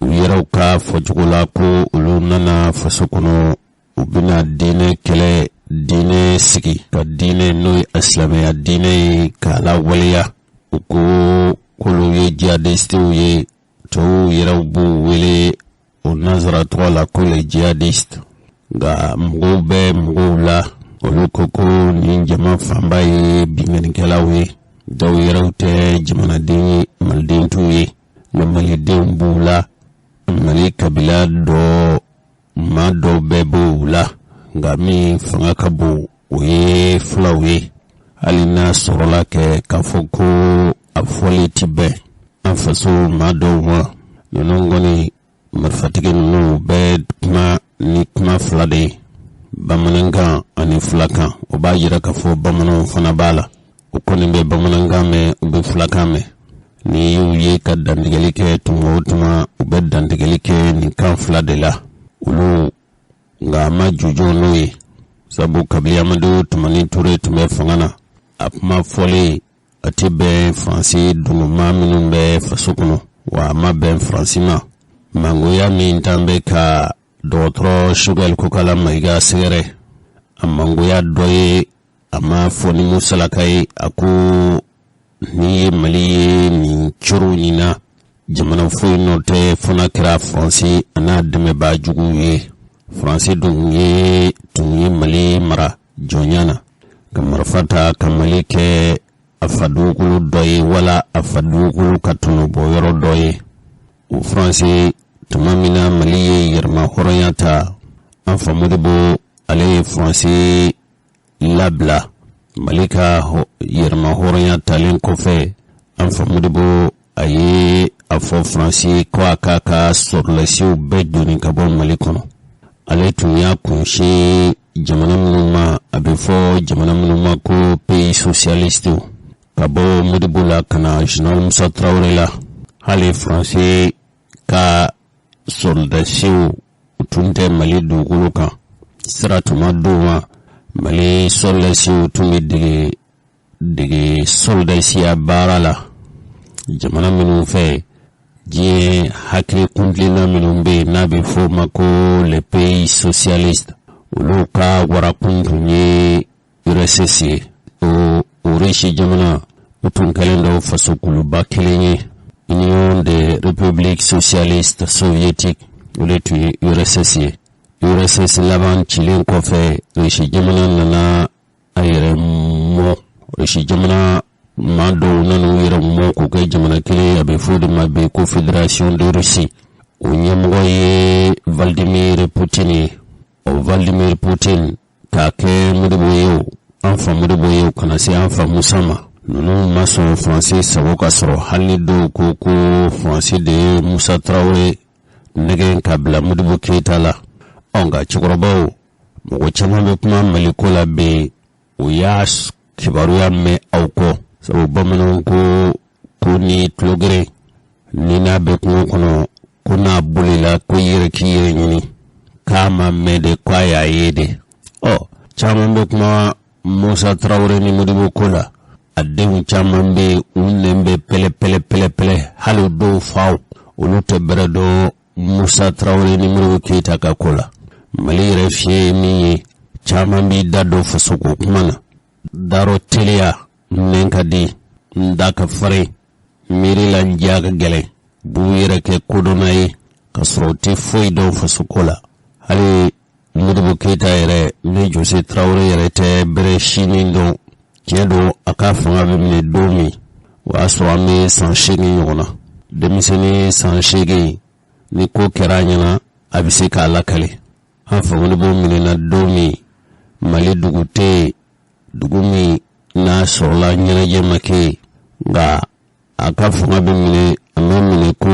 U yɛrɛw ka fɔcogo la ko olu nana faso kɔnɔ, u bɛna diinɛ kɛlɛ, diinɛ sigi, ka diinɛ n'o ye silamɛya diinɛ ye k'a lawaleya. U ko k'olu ye jihadistew ye. Tɔw yɛrɛw b'u wele o nansara tɔgɔ la ko les djihadistes. Nka mɔgɔw bɛ mɔgɔw la, olu ko ko nin jama fanba ye binkannikɛlaw ye. Dɔw yɛrɛw tɛ jamanaden ye, maliden t'u ye, nka malidenw b'u la. Mali kabila dɔ maa dɔw bɛɛ b'u la, nka min fanga ka bon, o ye fulaw ye. Hali n'a sɔrɔla kɛ k'a fɔ ko a fɔli ti bɛn an faso maa dɔw ma, ninnu kɔni marifatigi ninnu bɛ kuma ni kuma fila de ye, bamanankan ani fulakan. O b'a jira k'a fɔ bamananw fana b'a la. U kɔni bɛ bamanankan mɛn, u bɛ fulakan mɛn. N'i y'u ye ka dantigɛli kɛ tuma o tuma, u bɛ dantigɛli kɛ nin kan fila de la olu. Nka a ma jɔjɔ n'o ye, sabu kabini Amadu Tumani Ture tun bɛ fanga na, a kuma fɔlen a tɛ bɛn Faransi dungɔmaa minnu bɛ faso kɔnɔ, wa a ma bɛn Faransi ma. Mangoya min t'an bɛ ka dɔgɔtɔrɔ Sogɛli Kokala Mayiga sɛgɛrɛ, a mangoya dɔ ye a ma fɔ ni musalaka ye. A ko n'i ye Mali ye nin coro nin na, jamana foyi nɔ tɛ fo n'a kɛra Faransi a n'a dɛmɛbaa juguw ye. Faransi dun ye tun ye Mali mara jɔnya na, ka marifa ta ka Mali kɛ a fa dugukolo dɔ ye, wala a fa dugukolo ka tɔnɔbɔ yɔrɔ dɔ ye. O Faransi, tuma min na Mali ye yɛrɛma hɔrɔnya ta, an fa Modibo ale ye Faransi labila. Mali ka yɛrɛma hɔrɔnya talen kɔfɛ, an fa Modibo a ye a fɔ Faransi ko a k'a ka sɔrɔdasiw bɛɛ doni ka bɔ Mali kɔnɔ. Ale tun y'a kunsin jamana minnu ma, a bɛ fɔ jamana minnu ma ko pays socialiste, ka bɔ Modibo la ka na général Musa Tarawele la. Hali Faransi ka sɔrɔdasiw tun tɛ Mali dugukolo kan, sira tun ma d'u ma. Mali sɔrɔdasiw tun bɛ dege dege sɔrɔdasiya baara la jamana minnu fɛ, diɲɛ hakili kuntilenna minnu bɛ yen n'a bɛ fɔ o ma ko les pays socialistes, olu ka warakun tun ye URSS ye. O Russie jamana, o tun kɛlen don fasokuluba kelen ye, Union des républiques socialistes soviétiques, o de tun ye URSS ye. URSS laban cilen kɔfɛ, Russie jamana nana. a yɛrɛ mɔ. Risi jamana maa dɔw nan'u yɛrɛ mɔ k'o kɛ jamana kelen, a bɛ fɔ de ma bi ko Fédération de Russie. O ɲɛmɔgɔ ye Vladimir Poutine ye. O Vladimir Poutine k'a kɛ Modibo ye o, an fa Modibo ye o, ka na se an fa Musa ma, ninnu ma sɔn Faransi sago ka sɔrɔ, hali ni dɔw ko ko Faransi de ye Musa Tarawele nɛgɛn ka bila Modibo Keyita la. Ɔ nka cɛkɔrɔbaw, mɔgɔ caman bɛ kuma Maliko la bi, o y'a kibaruya mɛn aw kɔ, sabu bamananw ko ko ni tulogeren ni n'a bɛ kungo kɔnɔ, ko n'a bolila ko i yɛrɛ k'i yɛrɛ ɲini, k'a ma mɛn de, ko a y'a ye de. Ɔ caman bɛ kuma Musa Tarawele ni Modibo ko la, a denw caman bɛ yen, u nɛn bɛ pɛlɛ pɛlɛ pɛlɛ pɛlɛ, hali dɔw faw olu tɛ bɛrɛ dɔn Musa Tarawele ni Modibo Keyita ka ko la. Mali yɛrɛ fiɲɛ ye min ye, caman b'i da don fasoko kuma na, darɔ teliya, nɛn ka di, n da ka farin, miiri la n ja ka gɛlɛn, b'u yɛrɛ kɛ kodɔnna ye ka sɔrɔ u tɛ foyi dɔn fasoko la. Hali Modibo Keyita yɛrɛ ni Jose Tarawele yɛrɛ tɛ bɛrɛ sini dɔn. Tiɲɛ don, a ka fanga bɛ minɛ don min, o y'a sɔrɔ an bɛ san 8 ɲɔgɔn na. Denmisɛnnin san 8, ni ko kɛra a ɲɛna, a bɛ se k'a lakale. An fa Modibo minɛna don min, Mali dugu tɛ yen, dugu min n'a sɔrɔla ɲɛnajɛ ma kɛ yen. Nka a ka fanga bɛ minɛ, a ma minɛ ko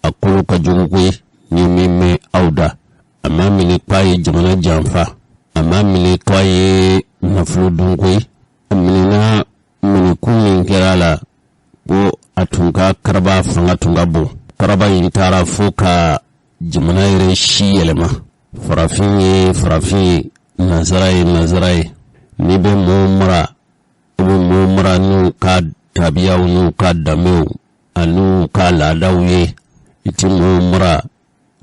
a kolo ka jugu koyi, ni min mɛn aw da. A ma minɛ k'a ye jamana janfa, a ma minɛ k'a ye nafolo dun koyi. A minɛna minɛkun min kɛra a la, ko a tun ka karaba fanga tun ka bon. Karaba in taara fo ka jamana yɛrɛ si yɛlɛma. Farafin ye farafin ye, nansara ye nansara ye. N'i bɛ mɔɔw mara, i bɛ mɔɔw mara n'u ka tabiyaw n'u ka danbew an'u ka laadaw ye. I tɛ mɔɔw mara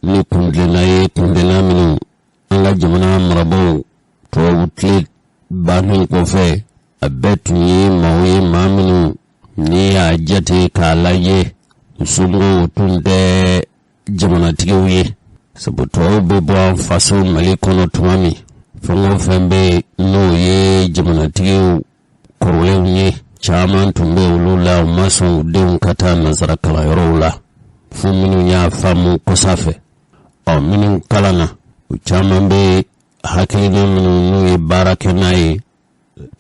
ni kuntilenna ye, kuntilenna minnu an ka jamana marabaaw tubabu tile bannen kɔfɛ, a bɛɛ tun ye maaw ye, maa minnu n'i y'a jate k'a lajɛ, u somɔgɔw tun tɛ jamanatigiw ye. Sabu tubabuw bɛ bɔ an faso Mali kɔnɔ tuma min, fɛn o fɛn bɛ yen n'o ye jamanatigiw kɔrɔlenw ye, caman tun bɛ olu la, u ma sɔn u denw ka taa nansara kalanyɔrɔw la, fo minnu y'a faamu kɔsa fɛ. Ɔ minnu kalanna, u caman bɛ hakilina minnu n'u ye baara kɛ n'a ye,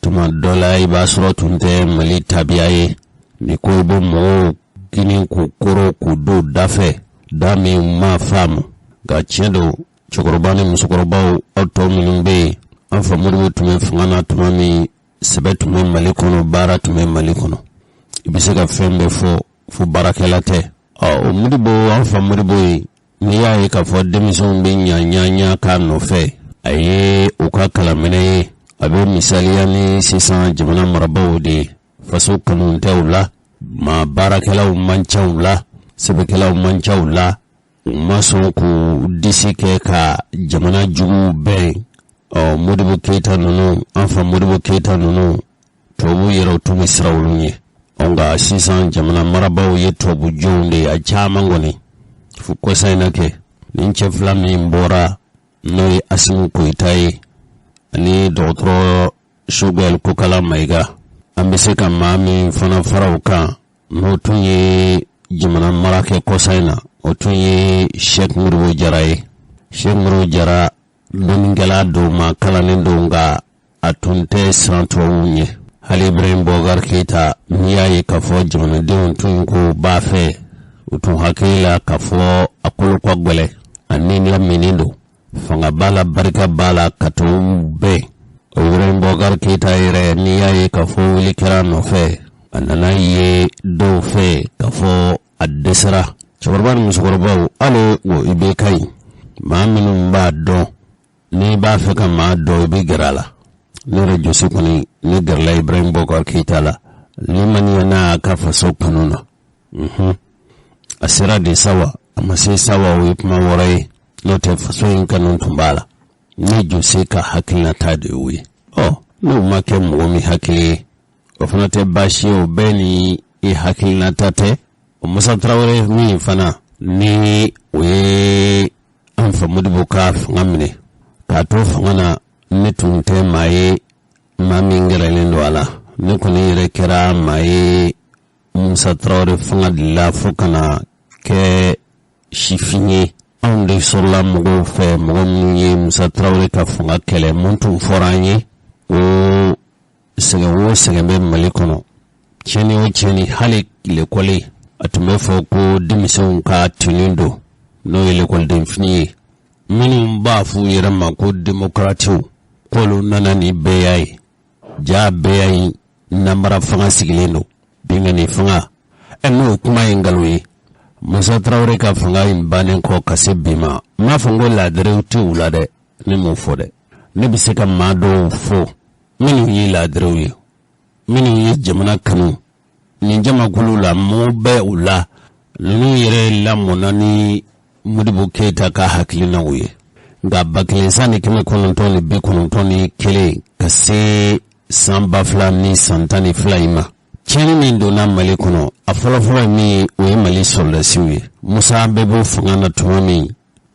tuma dɔ la i b'a sɔrɔ tun tɛ Mali tabiya ye. Ni ko i bɛ mɔgɔw gini k'u koro k'u don da fɛ, da min ma faamu. Nka tiɲɛ don, cɛkɔrɔba ni musokɔrɔbaw, aw tɔ minnu bɛ yen, an fa Modibo tun bɛ fanga na tuma min, sɛbɛ tun bɛ Mali kɔnɔ, baara tun bɛ Mali kɔnɔ, i bɛ se ka fɛn bɛɛ fɔ fo baarakɛla tɛ. Ɔ o Modibo, an fa Modibo ye, n'i y'a ye k'a fɔ denmisɛnw bɛ ɲa ɲa ɲa k'a nɔfɛ, a ye u ka kalanminɛ ye. A bɛ misaliya ni sisan jamana marabaaw de ye. Faso kanu tɛ u la, maa baarakɛlaw man ca u la, sɛbɛkɛlaw man ca u la, u ma sɔn k'u disi kɛ ka jamana juguw bɛn. Ɔ Modibo Keyita ninnu, an fa Modibo Keyita ninnu, tubabu yɛrɛw tun bɛ siran olu ɲɛ. Ɔ nka sisan jamana marabaaw ye tubabu jɔnw de ye, a caman kɔni, fo kɔsa in na kɛ nin cɛ fila min bɔra, n'o ye Asimi Goyita ye ani dɔgɔtɔrɔ Sogɛl Kokala Mayiga. An bɛ se ka maa min fana fara o kan, n'o tun ye jamana mara kɛ kɔsa in na, o tun ye Sɛki Modibo Jara ye. Sɛki Modibo Jara dɔnnikɛla don, maa kalannen don, nka a tun tɛ siran tubabuw ɲɛ. Hali Ibrahim Boubacar Keita, n'i y'a ye k'a fɔ jamanadenw tun ko b'a fɛ, u tun hakili la k'a fɔ a kolo ka gɛlɛn, a ni lamini don, fanga b'a la, barika b'a la ka tubabuw bɛn. O Ibrahim Boubacar Keita yɛrɛ, n'i y'a ye k'a fɔ wuli kɛra a nɔfɛ, a nana ye dɔw fɛ k'a fɔ a dɛsɛra. Cɛkɔrɔba ni musokɔrɔbaw, hali o i bɛ ka ɲi, maa minnu b'a dɔn, n'i b'a fɛ ka maa dɔn, i bɛ gɛrɛ a la. Ne yɛrɛ Jose kɔni, ne gɛrɛla Ibrahim Boubacar Keita la, ni ma n'a ka faso kanu na. A sera de sa wa, a ma se sa wa, o ye kuma wɛrɛ ye, n'o tɛ faso in kanu tun b'a la. Ne Jose ka hakilinata de y'o ye. Ɔ n'o ma kɛ mɔgɔ min hakili ye, o fana tɛ baasi ye, o bɛɛ ni i hakilinata tɛ. O Musa Tarawele min fana ni o ye an fa Modibo ka fanga minɛ k'a to fanga na, ne tun tɛ maa ye maa min gɛrɛlen don a la, ne kɔni yɛrɛ kɛra maa ye Musa Tarawele fanga de la fo ka na kɛ sifin ye. Anw de sɔrɔla mɔgɔw fɛ, mɔgɔ minnu ye Musa Tarawele ka fanga kɛlɛ. Mun tun fɔra an ye? O sɛgɛn o sɛgɛn bɛ Mali kɔnɔ, tiɲɛni o tiɲɛni, hali lekɔli, a tun bɛ fɔ ko denmisɛnw ka tenue don, n'o ye lekɔlidenfini ye. Minnu b'a f'u yɛrɛ ma ko demokaratiw, k'olu nana ni bɛɛya ye, ja bɛɛya in namara fanga sigilen don, binkanni fanga. Ɛ, n'o kuma ye nkalon ye. Musa Tarawele ka fanga in bannen kɔ ka se bi ma, n m'a fɔ n ko laadiriw tɛ u la dɛ, ne m'o fɔ dɛ. Ne bɛ se ka maa dɔw fɔ minnu ye laadiriw ye, minnu ye jamana kanu. Nin jamakulu la, mɔgɔw bɛ u la, ninnu yɛrɛ lamɔna ni Modibo Keyita ka hakilinaw ye. Nka 1991 ka se san 2012 in ma, tiɲɛni min donna Mali kɔnɔ, a fɔlɔfɔlɔ ye min ye, o ye Mali sɔrɔdasiw ye. Musa bɛ bɔ fanga na tuma min,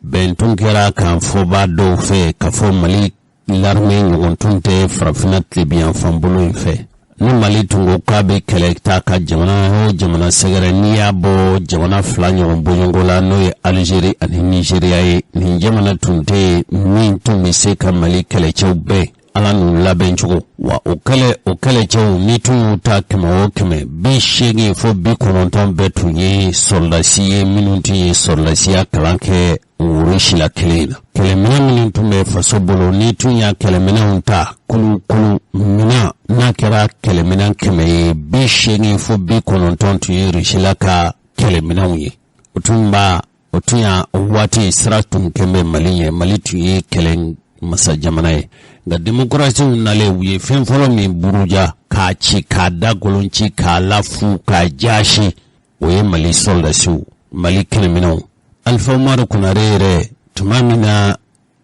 bɛn tun kɛra kan fɔbaa dɔw fɛ k'a fɔ Mali l'armée ɲɔgɔn tun tɛ farafinna tilebinyanfan bolo in fɛ. Ni Mali tun ko k'a bɛ kɛlɛ ta ka jamana o jamana sɛgɛrɛ, n'i y'a bɔ jamana fila ɲɔgɔn bɔɲɔgɔnko la, n'o ye Algérie ani Nigéria ye, nin jamana tun tɛ yen min tun bɛ se ka Mali kɛlɛcɛw bɛn ala n'u labɛn cogo wa. O kɛlɛ, o kɛlɛcɛw, n'i tun y'u ta 100 o 100, 80 fo 90 bɛɛ tun ye sɔrɔdasi ye, minnu tun ye sɔrɔdasiya kalan kɛ woro sila kelen na. Kɛlɛminɛn minnu tun bɛ faso bolo, n'i tun y'a kɛlɛminɛnw ta kulukulu minɛn, n'a kɛra kɛlɛminɛn 100 ye, 80 fo 90 tun ye Rusila ka kɛlɛminɛnw ye. O tun b'a o tun y'a waati sira tun kɛn bɛ Mali ɲɛ. Mali tun ye kɛlɛ masa jamana ye. Nka demokarasiw nalen, u ye fɛn fɔlɔ min buruja k'a ci, k'a da golon ci, k'a lafu, k'a jaasi, o ye Mali sɔrɔdasiw, Mali kɛlɛminɛnw. Alifa Umaru Konare yɛrɛ, tuma min na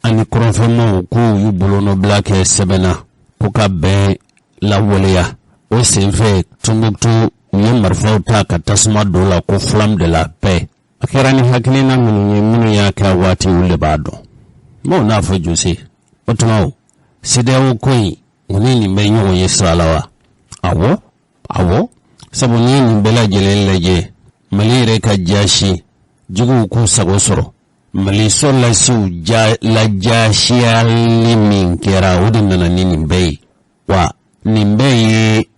ani kɔrɔnfɛmaw k'u y'u bolonɔbila kɛ sɛbɛn na ko ka bɛn lawaleya, o senfɛ Tombouctou, u ye marifaw ta ka tasuma don la ko flamme de la paix. A kɛra ni hakilina minnu ye, minnu y'a kɛ waati, olu de b'a dɔn. Maaw n'a fɔ Jose, o tuma o CEDEAO ko in, u ni nin bɛ ɲɔgɔn ye sira la wa? Awɔ, awɔ, sabu n'i ye nin bɛɛ lajɛlen lajɛ, Mali yɛrɛ ka jaasi juguw k'u sago sɔrɔ, Mali sɔrɔdasiw ja lajaasiyali min kɛra, o de nana ni nin bɛɛ ye. Wa nin bɛɛ ye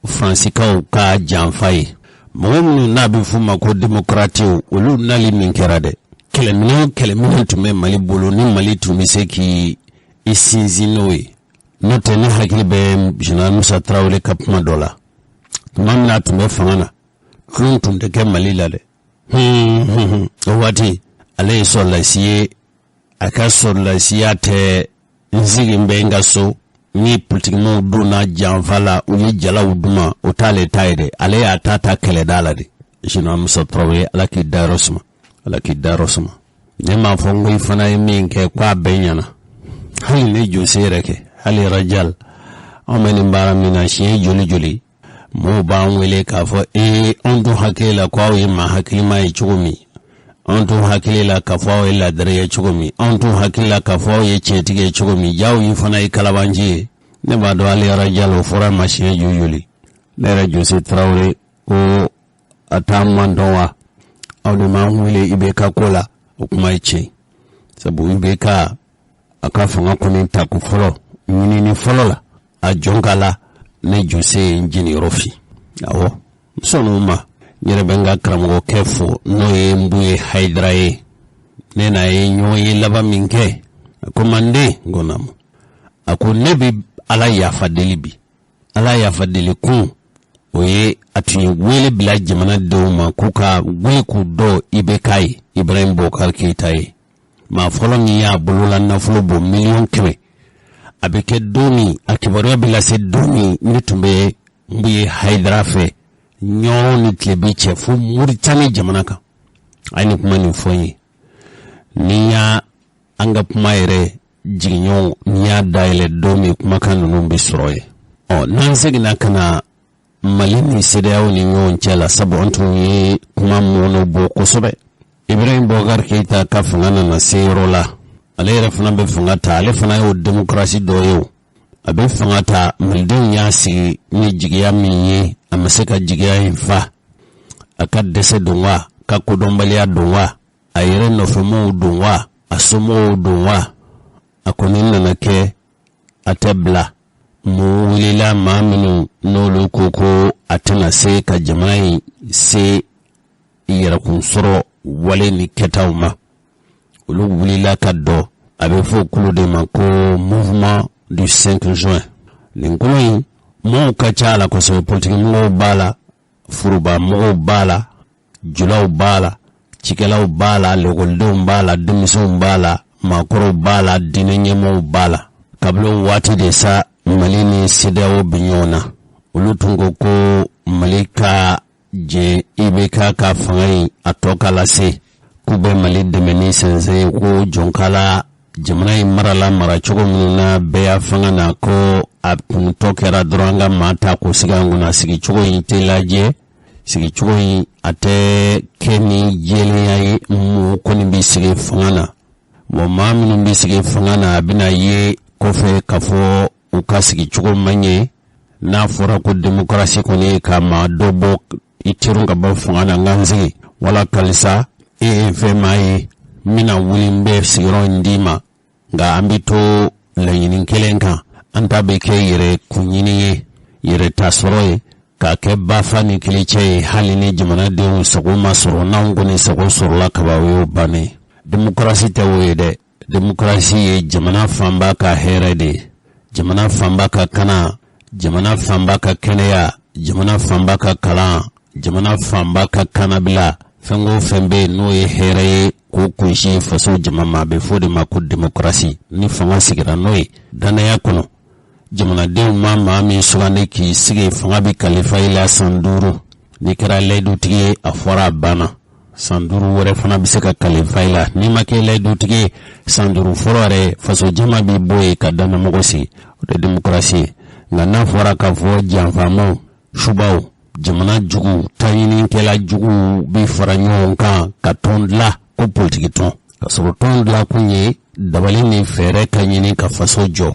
Faransikaw ka janfa ye. Mɔgɔ minnu n'a bɛ f'u ma ko demokaratiw, olu nali min kɛra dɛ, kɛlɛminɛn o kɛlɛminɛn tun bɛ Mali bolo ni Mali tun bɛ se k'i sinsin n'o ye. N'o tɛ, ne hakili bɛ général Musa Tarawele ka kuma dɔ la tuma min na a tun bɛ fanga na, tulon tun tɛ kɛ Mali la dɛ. O waati ale ye sɔrɔdasi ye, a ka sɔrɔdasiya tɛ n sigi bɛ n ka so ni politikimɔgɔw donna janfa la, u ye jalaw duma, o t'ale ta ye dɛ. Ale y'a ta ta kɛlɛda la de. Général Musa Tarawele, Ala k'i dayɔrɔ suma, Ala k'i dayɔrɔ suma. Ne m'a fɔ n ko i fana ye min kɛ k'a bɛɛ ɲɛna. Hali ne Jose yɛrɛ kɛ, hali Rajal, anw bɛ nin baara min na, siɲɛ joli joli mɔgɔw b'an wele k'a fɔ ee, anw tun hakili la ko aw ye maa hakilima ye cogo min, anw tun hakili la k'a fɔ aw ye ladiri ye cogo min, anw tun hakili la k'a fɔ aw ye tiɲɛtigi ye cogo min, jaw yi fana ye kalabanci ye. Ne b'a dɔn hali Rajal, o fɔra ma siɲɛ joli joli. Ne yɛrɛ Jose Tarawele ko a t'an man dɔn wa, aw de m'an wele IBK ko la. O kuma ye tiɲɛ, sabu IBK a ka fanga kɔni tako fɔlɔ ɲinini fɔlɔ la, a jɔn ka la, ne Jose ye n jeniyɔrɔ fin. Awɔ, n sɔnn'o ma. N yɛrɛ bɛ n ka karamɔgɔkɛ fo, n'o ye Nbuye Hayidara ye. Ne n'a ye ɲɔgɔn ye laban min kɛ, a ko manden n ko naamu. A ko ne bɛ Ala yafa deli bi. Ala yafa deli kun, o ye a tun ye wele bila jamanadenw ma k'u ka wuli k'u dɔ IBK ye, Ibrahim Boubacar Keita ye maa fɔlɔ min y'a bolola nafolo bɔ 100 million. A bɛ kɛ don min, a kibaruya bɛ lase don min, ne tun bɛ Nbuye Hayidara fɛ Ɲɔrɔ ni tilebin cɛ fo Muritani jamana kan. A ye nin kuma nin fɔ n ye. Ni y'a an ka kuma yɛrɛ jigiɲɔgɔn, n'i y'a dayɛlɛ don min, kumakan ninnu bɛ sɔrɔ yen. Ɔ, n'an seginna ka na Mali ni CEDEAO ni ɲɔgɔn cɛ la, sabu an tun ye kuma mɔnɔ bɔ kosɛbɛ. Ibrahim Boubacar Keita ka fanga nana se yɔrɔ la, ale yɛrɛ fana bɛ fanga ta, ale fana y'o démocratie dɔ ye. O A bɛ fanga ta, malidenw y'a sigi ni jigiya min ye, a ma se ka jigiya in fa. A ka dɛsɛ don wa, ka kodɔnbaliya don wa, a yɛrɛ nɔfɛmɔgɔw don wa, a somɔgɔw don wa, a kɔni nana kɛ a tɛ bila. Mun wulila? Maa minnu n'olu ko ko a tɛna se ka jamana in se yɛrɛkun sɔrɔ wale ni kɛtaw ma, olu wulila ka dɔ. A bɛ fɔ kulu de ma ko Mouvement du 5 juin. Nin kulu in, mɔgɔw ka ca a la kosɛbɛ. Politikimɔgɔw b'a la, foroba mɔgɔw b'a la, julaw b'a la, cikɛlaw b'a la, lekɔlidenw b'a la, denmisɛnw b'a la, maakɔrɔw b'a la, diinɛ ɲɛmɔgɔw b'a la. Kabini o waati de sa, Mali ni CEDEAO bɛ ɲɔgɔn na. Olu tun ko ko Mali ka jɛn IBK ka fanga in a tɔ ka lase, k'u bɛ Mali dɛmɛ ni sɛnsɛn ye, ko jɔnkala jamana in marala maracogo minnu na bɛɛ fanga na, ko a kuntɔ kɛra dɔrɔn an ka maa ta k'o sigi an kunna. Sigicogo in tɛ lajɛ, sigicogo in a tɛ kɛ ni jɛlenya ye. Mɔgɔ kɔni bɛ sigi fanga na wa, maa minnu bɛ sigi fanga na, a bɛna ye kɔfɛ k'a fɔ u ka sigicogo man ɲɛ. N'a fɔra ko demokarasi kɔni ye ka maa dɔ bɔ i terun ka bɔ fanga na, n ka n sigi wala kalisa e ye fɛn maa ye, n bɛna wuli, n bɛ sigiyɔrɔ in d'i ma, nka an bɛ to laɲini kelen kan, an ta bɛ kɛ yɛrɛ kunɲini ye, yɛrɛ ta sɔrɔ ye, k'a kɛ bafa ni kelecɛ ye. Hali ni jamanadenw sago ma sɔrɔ, n'anw kɔni sago sɔrɔla kaban, o y'o bannen. Demokarasi tɛ o ye dɛ. Demokarasi ye jamana fanba ka hɛrɛ de ye, jamana fanba ka kana, jamana fanba ka kɛnɛya, jamana fanba ka kalan, jamana fanba ka kanabila. Fɛn o fɛn bɛ yen n'o ye hɛrɛ ye k'o kunsin faso jama ma, a bɛ fɔ o de ma ko demokarasi. Ni fanga sigira n'o ye dannaya kɔnɔ, jamanadenw ma maa min sugandi k'i sigi, fanga bɛ kalifa i la san 5. N'i kɛra layidutigi ye, a fɔra, a banna. San 5 wɛrɛ fana bɛ se ka kalifa i la. N'i ma kɛ layidutigi ye, san 5 fɔlɔ yɛrɛ, faso jama b'i bɔ yen ka dannamɔgɔ sigi. O de demokarasi ye. Nka n'a fɔra k'a fɔ janfamaw, subaw, jamana jugu, taɲinikɛla juguw bɛ fara ɲɔgɔn kan ka tɔn dilan ko politiki tɔn, ka sɔrɔ tɔn dilan kun ye dabali ni fɛɛrɛ ka ɲini ka faso jɔ,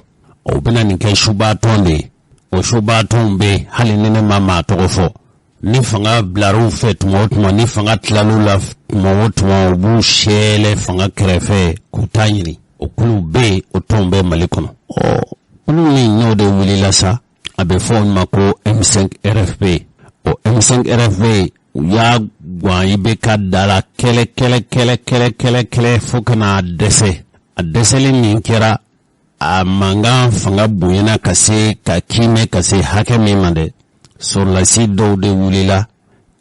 o bɛna nin kɛ subatɔn de ye. O subatɔnw bɛ, hali ni ne ma maa tɔgɔ fɔ, ni fanga bilar'u fɛ tuma o tuma, ni fanga tilal'u la tuma o tuma, u b'u sɛɛlɛ fanga kɛrɛfɛ k'u ta ɲini. O kuluw bɛ yen, o tɔnw bɛ Mali kɔnɔ. Ɔ, kulu min n'o de wulila sa, a bɛ fɔ o ma ko M5 RFP. O M5 RFP, u y'a guwan IBK da la kɛlɛ kɛlɛ kɛlɛ kɛlɛ kɛlɛ kɛlɛ fo ka n'a dɛsɛ. A dɛsɛli min kɛra, a mankan fanga bonyana ka se ka kiimɛ ka se hakɛ min ma dɛ, sɔrɔlasi dɔw de wulila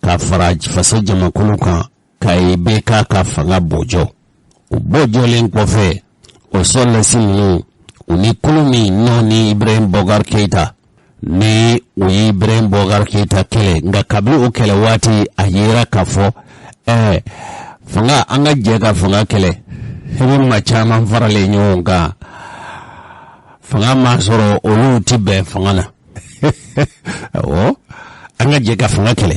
ka fara faso jamakulu kan ka IBK ka fanga bɔjɔ. O bɔjɔlen kɔfɛ, o sɔrɔlasi ninnu, u ni kulu min n'o ni Ibrahim Boubacar Keita, ni o ye Ibrahim Boubacar Keita kɛlɛ, nka kabini o kɛlɛ waati, a yera k'a fɔ fanga, an ka jɛ ka fanga kɛlɛ. I bɛ maa caman faralen ɲɔgɔn kan, fanga ma sɔrɔ, olu ti bɛn fanga na. Awɔ, an ka jɛ ka fanga kɛlɛ,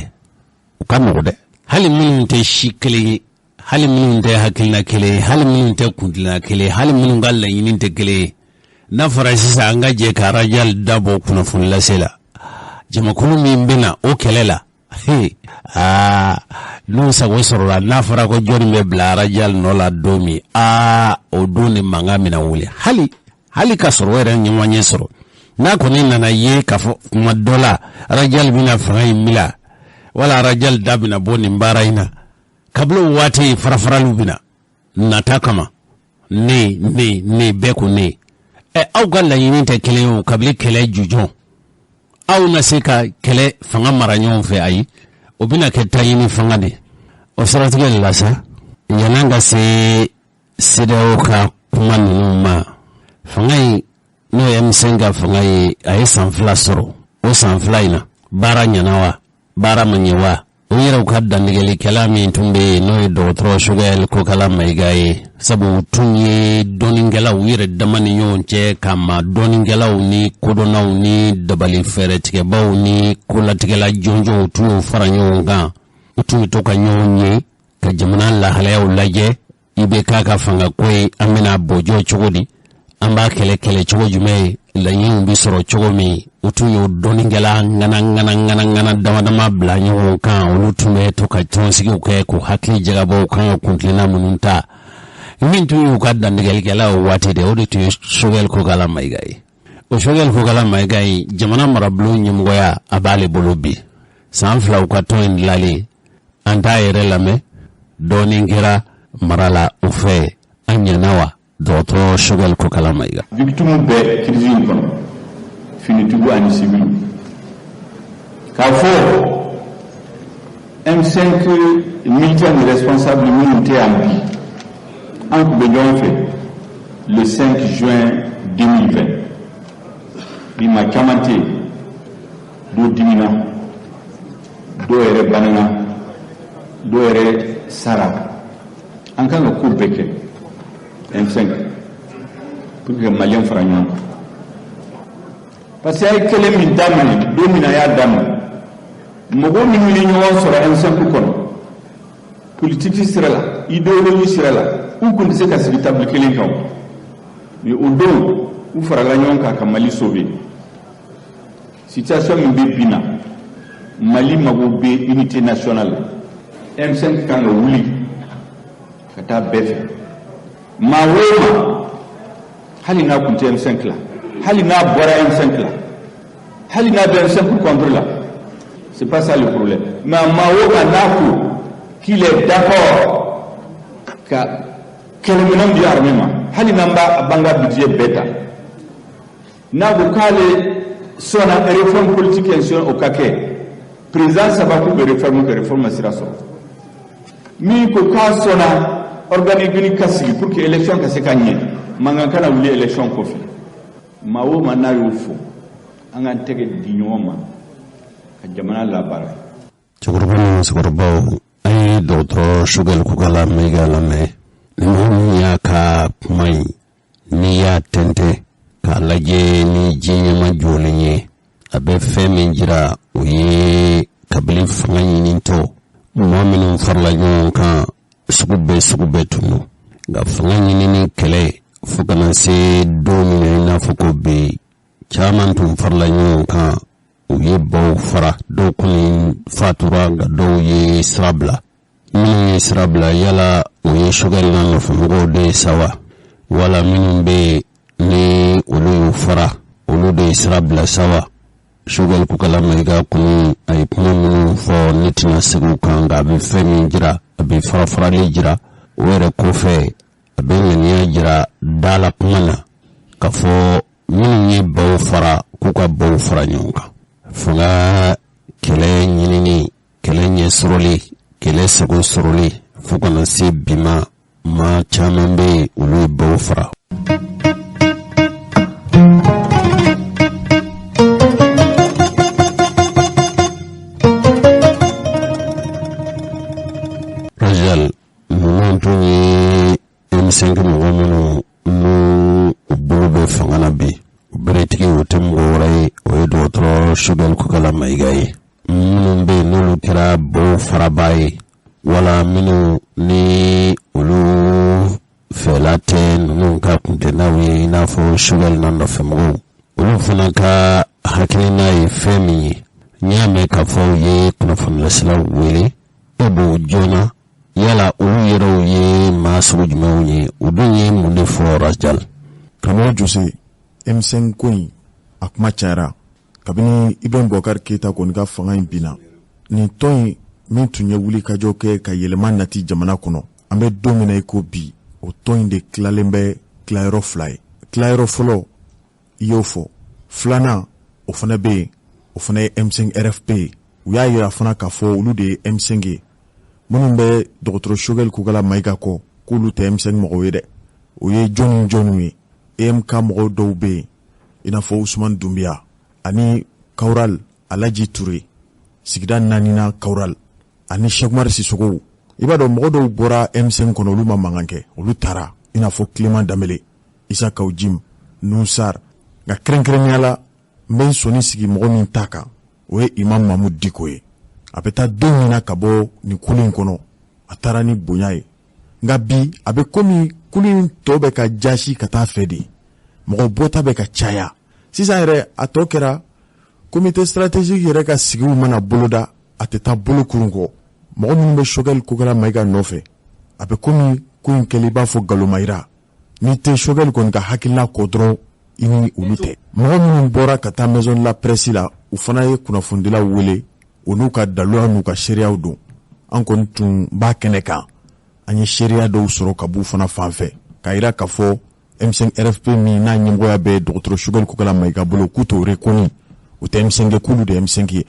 o ka nɔgɔ dɛ. Hali minnu tɛ si kelen ye, hali minnu tɛ hakilina kelen ye, hali minnu tɛ kuntilenna kelen ye, hali minnu ka laɲini tɛ kelen ye, n'a fɔra sisan an ka jɛ ka Rajal dabɔ kunnafoni lase la, jamakulu min bɛna o kɛlɛ la, aa, n'u sago sɔrɔla, n'a fɔra ko jɔnni bɛ bila Rajal nɔ la don min, aa, o don de mankan bɛna wuli. Hali ka sɔrɔ o yɛrɛ ɲɔgɔn ɲɛ sɔrɔ, n'a kɔni nana ye k'a fɔ kuma dɔ la Rajal bɛna fanga in bila, wala Rajal da bɛna bɔ nin baara in na, kabini o waati farafaraliw bɛna nata kama. Ne ne ne bɛɛ ko ne. Ɛ, aw ka laɲini tɛ kelen ye o. Kabini kɛlɛ jujɔn, aw na se ka kɛlɛ fanga mara ɲɔgɔn fɛ? Ayi, o bɛna kɛ taɲini fanga de. O siratigɛ de la sa, yan'an ka se CEDEAO ka kuma ninnu ma, fanga in n'o ye M5 ka fanga ye, a ye san 2 sɔrɔ. O san 2 in na, baara ɲɛna wa, baara ma ɲɛ wa? U yɛrɛw ka dantigɛlikɛla min tun bɛ yen, n'o ye dɔgɔtɔrɔ Choguel Kokalla Maïga ye, sabu u tun ye dɔnnikɛlaw u yɛrɛ dama ni ɲɔgɔn cɛ, ka maa dɔnnikɛlaw ni kodɔnnaw ni dabali fɛɛrɛtigɛbaw ni kolatigɛla jɔnjɔnw tun y'o fara ɲɔgɔn kan. U tun bɛ to ka ɲɔgɔn ye ka jamana lahalayaw lajɛ. IBK ka fanga ko ye, an bɛna bɔjɔ cogo di? An b'a kɛlɛ kɛlɛ cogo jumɛn ye, laɲiniw bɛ sɔrɔ cogo min? U tun y'o dɔnnikɛla ŋana ŋana ŋana ŋana dama dama bila ɲɔgɔn kan. Olu tun bɛ to ka tɔnsigiw kɛ k'u hakili jagabɔ u kan ka kuntilenna minnu ta. Min tun y'u ka dantigɛlikɛla o waati de, o de tun ye Sogɛli Kokala Mayiga ye. O Sogɛli Kokala Mayiga ye jamana marabulon ɲɛmɔgɔya, a b'ale bolo bi. San 2 u ka tɔn in dilalen, an t'a yɛrɛ lamɛn. Dɔɔnin kɛra mara la o fɛ, an ɲɛna wa, dɔgɔtɔrɔ Sogɛli Kokala Mayiga? Victime bɛɛ crise in kɔnɔ, finitigiw ani civil, k'a fɔ M5 militaire ni responsable minnu tɛ yan bi, an tun bɛ ɲɔgɔn fɛ le 5 juin 2020. Bi maa caman tɛ yen, dɔw dimina, dɔw yɛrɛ banana, dɔw yɛrɛ sara. An kan ka ko bɛɛ kɛ M5 pour que Maliyɛn fara ɲɔgɔn kan, parce que a ye kɛlɛ min daminɛ, don min a y'a daminɛ, mɔgɔ minnu ye ɲɔgɔn sɔrɔ M5 kɔnɔ, politiki sira la, idéologie sira la, u kun tɛ se ka sigi table kelen kan. Mais o don, u farala ɲɔgɔn kan ka Mali sauver. Situation min bɛ bi na, Mali mago bɛ unité nationale la. M5 kan ka wuli ka taa bɛɛ fɛ. Maa o maa, hali n'a kun tɛ M5 la, hali n'a bɔra M5 la, hali n'a bɛ M5 contre la, c'est pas ça le problème, mais maa o maa n'a ko qu'il est d'accord ka kɛlɛminɛn di armée ma, hali n'an b'a b'an ka budget bɛɛ ta, n'a ko k'ale sɔnna réforme politique institutionnelle o ka kɛ, président saba k'u bɛ réforme kɛ, réforme ma sira sɔrɔ. Min ko k'a sɔnna organe unique ka sigi pour que élection ka se ka ɲɛ, mankan kana wuli élection kɔfɛ, maa o maa n'a y'o fɔ, an k'an tɛgɛ di ɲɔgɔn ma ka jamana labaara. Cɛkɔrɔba ni musokɔrɔbaw, an ye dɔgɔtɔrɔ Sogɛli Kokala Mayiga lamɛn. Ni mɔgɔ min y'a ka kuma in, n'i y'a tɛntɛn k'a lajɛ ni ji ɲɛma jɔlen ye, a bɛ fɛn min jira, o ye kabini fanga ɲinitɔ, mɔgɔ minnu farala ɲɔgɔn kan, sugu bɛɛ sugu bɛɛ tun don. Nka fanga ɲinini kɛlɛ fo ka na se don min na, i n'a fɔ ko bi, caman tun farala ɲɔgɔn kan, u ye baw fara. Dɔw kɔni fatura, nka dɔw ye sira bila. Minnu ye sira bila, yala o ye Sogɛli n'a nɔfɛmɔgɔw de ye sa wa, wala minnu bɛ yen ni olu y'u fara, olu de ye sira bila sa wa? Sogɛli Kokala Mayiga kɔni, a ye kuma minnu fɔ, ne tɛna segin u kan, nka a bɛ fɛn min jira, a bɛ fara-farali jira. O yɛrɛ kɔfɛ, a bɛ ŋaniya jira da la kuma na k'a fɔ minnu ye baw fara, k'u ka baw fara ɲɔgɔn kan. Fanga kɛlɛ ɲinini, kɛlɛ ɲɛ sɔrɔli, kɛlɛ sago sɔrɔli, fo kana se bi ma, maa caman bɛ yen, olu ye baw fara. Rajal, ninnu tun ye M5 mɔgɔ minnu n'u u bolo bɛ fanga na bi, u beretigi o tɛ mɔgɔ wɛrɛ ye, o ye dɔgɔtɔrɔ Sogɛli Kokala Mayiga ye. Minnu bɛ yen n'olu kɛra baw faraba ye, wala minnu ni olu fɛla tɛ ninnu ka kuntennaw ye, i n'a fɔ Sogɛli n'a nɔfɛmɔgɔw, olu fana ka hakilina ye fɛn min ye, n y'a mɛn k'a fɔ u ye kunnafonilasilaw wele e b'o joona. Yala olu yɛrɛw ye maa sugu jumɛnw ye? U dun ye mun de fɔ, Rajal? Karamɔgɔ Jose, M5 ko in, a kuma cayara kabini Ibrahim Boubacar Keita kɔni ka fanga in binna. Nin tɔn in min tun ye wulikajɔ kɛ ka yɛlɛma nati jamana kɔnɔ, an bɛ don min na i ko bi, o tɔn in de tilalen bɛ tilayɔrɔ fila ye. Tilayɔrɔ fɔlɔ, i y'o fɔ. Filanan, o fana bɛ yen, o fana ye M5 RFP ye. U y'a yira fana k'a fɔ olu de ye M5 ye. Minnu bɛ dɔgɔtɔrɔ Sogɛli Kokala Mayiga kɔ, k'olu tɛ M5 mɔgɔw ye dɛ. O ye jɔnni jɔnniw ye? EMK mɔgɔw dɔw bɛ yen, i n'a fɔ Usumani Dunbiya ani Kawural Alaji Ture, sigida naaninan Kawural, ani Sɛkumari Sisoko. I b'a dɔn, mɔgɔ dɔw bɔra M5 kɔnɔ, olu ma mankan kɛ, olu taara, i n'a fɔ Clément Danbele, Isa Kaw Jim, Nusar. Nka kɛrɛnkɛrɛnnenya la, n bɛ n sɔnni sigi mɔgɔ min ta kan, o ye Imam Mahmoud Dicko ye. A bɛ taa don min na ka bɔ nin kulu in kɔnɔ, a taara ni bonya ye. Nka bi, a bɛ komi kulu in tɔ bɛ ka jasi ka taa fɛ de. Mɔgɔ bɔta bɛ ka caya sisan yɛrɛ. A tɔ kɛra comité stratégique yɛrɛ ka sigiw mana boloda, a tɛ taa bolo kurun kɔ. Mɔgɔ minnu bɛ Choguel Kokala Mayiga nɔfɛ, a bɛ komi ko in kɛlen i b'a fɔ galomayira. N'i tɛ Choguel kɔni ka hakilina kɔ dɔrɔn, i ni olu tɛ. Mɔgɔ minnu bɔra ka taa maison de la presse la, u fana ye kunnafonidilaw wele, u n'u ka daluya n'u ka seereyaw don. An kɔni tun b'a kɛnɛ kan, an ye seereya dɔw sɔrɔ ka b'u fana fan fɛ k'a yira k'a fɔ M5 RFP min n'a ɲɛmɔgɔya bɛ dɔgɔtɔrɔ Choguel Kokala Mayiga bolo, k'u t'o reconnu, u tɛ M5 ye, k'olu de ye M5 ye.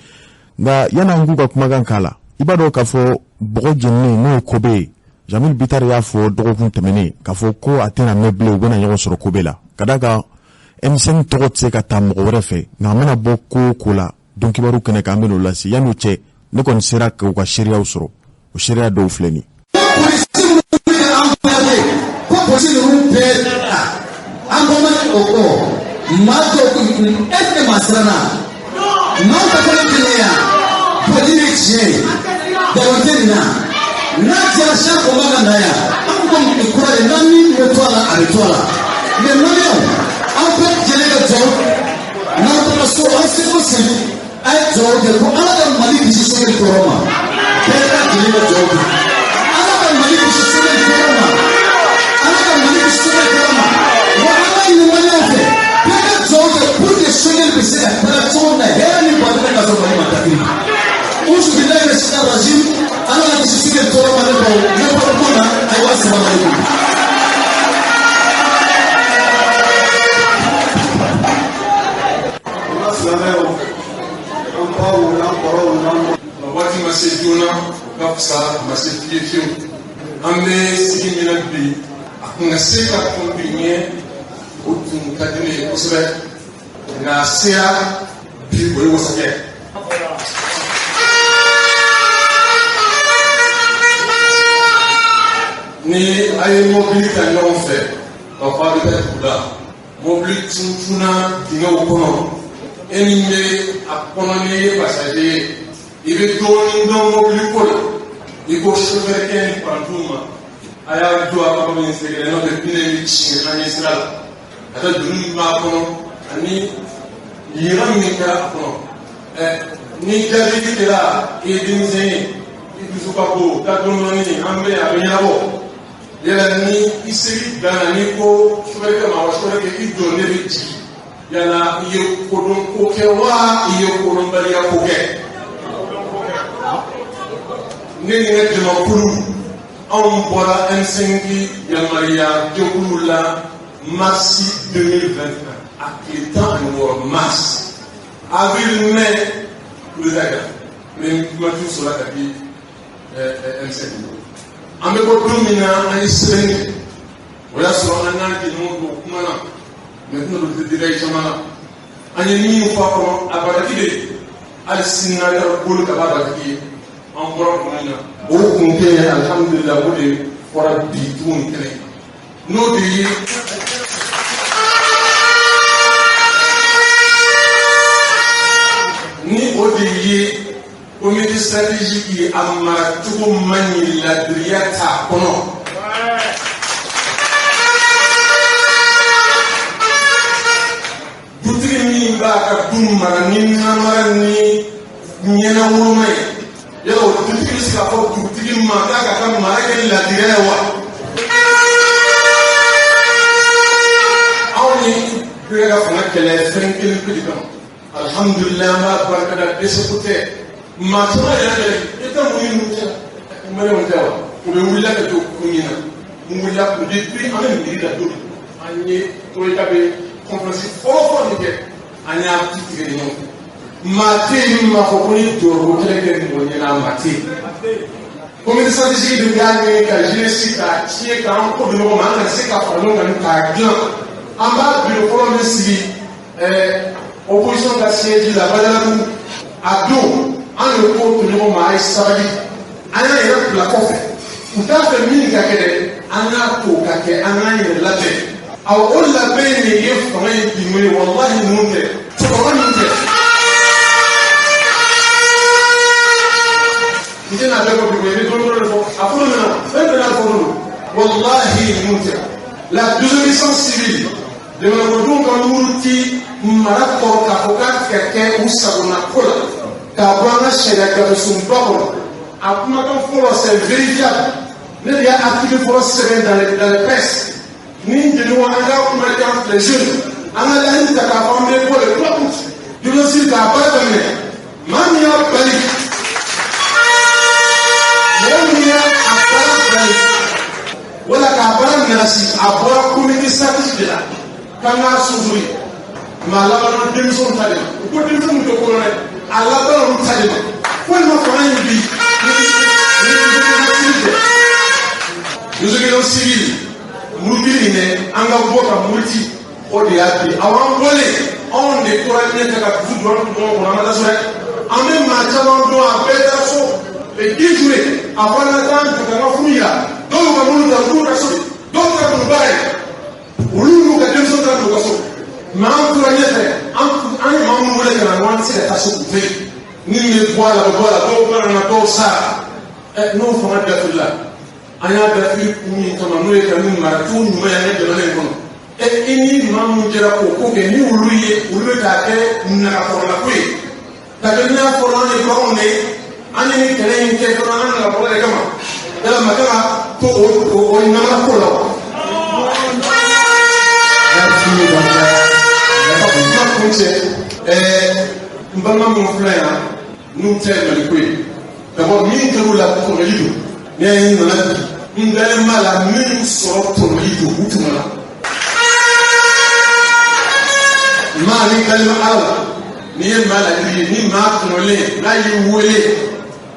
Nka yan'an k'u ka kumakan k'a la, i b'a dɔn k'a fɔ bɔgɔ jeninen, n'o ye Kobe ye, Jeamille Bittar y'a fɔ dɔgɔkun tɛmɛnen k'a fɔ ko a tɛna mɛn bilen, u bɛna ɲɔgɔn sɔrɔ Kobe la, ka d'a kan M5 tɔgɔ tɛ se ka ta mɔgɔ wɛrɛ fɛ. Nka a mana bɔ ko o ko la, don kibaru kɛnɛ kan, an bɛn'o lase. Yan'o cɛ, ne kɔni sera k'u ka seereyaw sɔrɔ. O seereya dɔw filɛ nin ye. Ko polisi ninnu bɛɛ an bɔ man o kɔ, maa dɔw ko e tɛ maa siranna, maaw ka fana kelen yan bɔli ye tiɲɛ ye, nkalon tɛ nin na. N'a diyara Cheikh Omar ka na yan, an ko nin kura de n'an min bɛ to a la, a bɛ to a la. Mais maliyɛnw, an bɛɛ lajɛlen ka jɔ, n'an taara so, an seko sigi, a ye dugawu kɛ ko Ala ka Mali kisi Choguel tɔɔrɔ ma. Bɛɛ lajɛlen ka dugawu kɛ, Ala ka Mali kisi Choguel tɔɔrɔ ma, Ala ka Mali kisi Choguel tɔɔrɔ ma. Wa an b'a ɲini maliyɛnw fɛ, bɛɛ ka dugawu kɛ pour que Choguel bɛ se ka taga cogo min na hɛrɛ ni badenya, ka sɔrɔ Mali ma dafiri. Uzu bilahi mina shaitan rajim. Ala ka kisi Choguel tɔɔrɔ ma. Ne baw, ne bɔra kuma na. Ayiwa, salamu aleykum. An ka silamɛw, an baw n'an kɔrɔw n'an waati ma se joona, o ka fisa a ma se fiye fiyewu. An bɛ sigi min na bi, a kun ka se ka kɔn bi ɲɛ, o tun ka di ne ye kosɛbɛ, nka a sera bi, o ye wasakɛ. Ni a ye mɔbili ta ɲɔgɔn fɛ k'a fɔ a bɛ taa dugu la, mɔbili tuntuna dingɛw kɔnɔ, e min bɛ a kɔnɔ n'i ye passager ye, i bɛ dɔɔnin dɔn mɔbili ko la, i ko sofɛrikɛ ni parantiw ma, a y'a jɔ a ka min sɛgɛrɛ, n'o tɛ pinɛ bɛ ci an ye sira la ka taa doni min b'a kɔnɔ ani yira min kɛra a kɔnɔ. Ɛ ni jaabi kɛra, i ye denmisɛn ye, i dusu ka bon, taa dɔɔnin dɔɔnin, an bɛ a bɛ ɲɛnabɔ. Yala ni i seri dan na, n'i ko sofɛrikɛ ma, wa sofɛrikɛ, i jɔ, ne bɛ jigin, yala i ye kodɔn ko kɛ wa i ye kodɔnbaliya ko kɛ? Ne ni n ka jamakulu, anw bɔra M5 yamaruya jɛkulu la mars 2021, a tile 16 mars. Avril, mai, coup d'état kɛra, primature sɔrɔla ka di M5. An bɛ bɔ don min na, an ye sɛbɛnni kɛ, o y'a sɔrɔ an n'an jɛɲɔgɔn dɔw kumana, mais tɛna don détail caman na. An ye min fɔ a kɔnɔ, a bataki de ye, hali sini n'a kɛra bolo ka b'a bataki ye. An bɔra kun min na, o kun tɛ yen, alihamudulila, o de fɔra bi tuguni kɛnɛ n'o de ye. Ni o de ye comité stratégique ye, a mara cogo man ɲi, ladiriya t'a kɔnɔ. Dutigi min b'a ka du mara ni namara ni ɲɛnawoloma ye, yala o dutigi bɛ se k'a fɔ dugutigi ma k'a ka ka mara kɛ ladiriya ye wa? Anw ni bɛ ka fanga kɛlɛ fɛn kelen pe de kama. Alihamudulilayi, an b'a barikada, dɛsɛ ko tɛ. Maa caman yɛrɛ kɛlɛ i tɛ mun ni mun cɛ, maliyɛnw tɛ wa? U bɛ wulila ka jɔ kun min na, mun wulila kun depuis an bɛ miiri la don min, an ye troïka bɛ conférence fɔlɔ fɔlɔ min kɛ, an y'a tu tigɛ ni ɲɔgɔn fɛ. Maa tɛ yen min b'a fɔ ko ni jɔyɔrɔ kɛlɛ kɛ mɔgɔ ɲɛna, maa tɛ yen. Comité stratégique de y'a ɲini ka jeunesse k'a tiɲɛ, k'an kɔ don ɲɔgɔn ma, an ka se ka fara ɲɔgɔn kan k'a dilan. An b'a bureau fɔlɔ min sigi opposition ka siège la Badalabugu, a don an de ko to ɲɔgɔn ma, a ye sabali, an y'an yɛrɛ bila kɔfɛ. U t'a fɛ min ka kɛ dɛ, an k'a to ka kɛ, an k'an yɛrɛ labɛn. Awɔ, o labɛn de ye fanga in binko ye. Walahi, ninnu tɛ cɛkɔrɔba ninnu tɛ, n tɛna bɛɛ fɔ bi koyi, n bɛ dɔɔnin dɔrɔn de fɔ. A fɔlɔ nana fɛn bɛɛ n'a fɔ don. Walahi, ninnu tɛ la désobéissance civile. Jamanadenw ka muruti mara kɔrɔ k'a fɔ k'a tɛ ka kɛ u sagona ko la, k'a bɔ an ka sariya gafesunba kɔnɔ. A kumakan fɔlɔ, c'est vérifiable, ne de y'a article fɔlɔ sɛbɛn dans les presses. Ni jeliw, an ka kumakan filɛ, jeunes, an ka laɲini ta k'a fɔ an bɛ bɔ le 3 août désobéissance k'a baara daminɛ. Maa min y'a bali, mɔgɔ min y'a a baara bali wala k'a baara nagasi, a bɔra comité stratégique de la k'an k'a sonsori. Maa labanna denmisɛnw ta de ma. U ko denmisɛnw tɛ ko dɛ, a labanna olu ta de ma. Foyi ma fanga in bi ni désobéissance tɛ. Désobéissance civile, murutili nin dɛ, an ka bɔ ka muruti, o de y'a bi. Awɔ, an bɔlen, anw de tora ɲɛfɛ ka dusu don an ɲɔgɔn kɔnɔ. An ma taa so dɛ. An bɛ maa caman dɔn, a bɛɛ taara so le 10 juillet. A fɔ an ka taa jɔ ka an ka furu yira. Dɔw y'u ka mobili ta, u t'u ka so de. Dɔw taara don baara ye, olu n'u ka denmisɛnw taara don u ka so. Mɛ an tora ɲɛfɛ. An ye maa minnu wele ka na, n ko an tɛ se ka taa so k'u to yen. Ni min bɛ bɔ a la, o bɔ a la. Dɔw banana, dɔw sara. Ɛ, n'o fanga dafirila, an y'a dafiri kun min kama, n'o ye ka ni maracogo ɲuman ye an ka jamana in kɔnɔ. Ɛ, i ni maa min jɛra k'o ko kɛ, ni olu ye, olu bɛ k'a kɛ nagakɔrɔla ko ye. Ka kɛ n'a fɔra an ye baganw de ye, an ye nin kɛlɛ in kɛ fana an nagakɔrɔ de kama. Yala ma kan ka to o ɲamana ko la wa? Merci, docteur. Ka kuma kun cɛ, n balima minnu filɛ yan, n'u tɛ Maliko ye, d'abord min kɛr'u la, tɔmɔli don. Ne ye nana bi, n dalen b'a la, min sɔrɔ tɔmɔli don, u tɔmɔla. Maa ni dalen bɛ Ala la, n'i ye maa ladiri ye, ni maa tɔmɔlen n'a y'i wele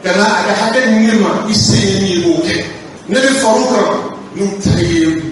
ka na a ka hakɛ ɲini ma, i se ye min ye, i b'o kɛ. Ne bɛ far'u kan n'u ta ye.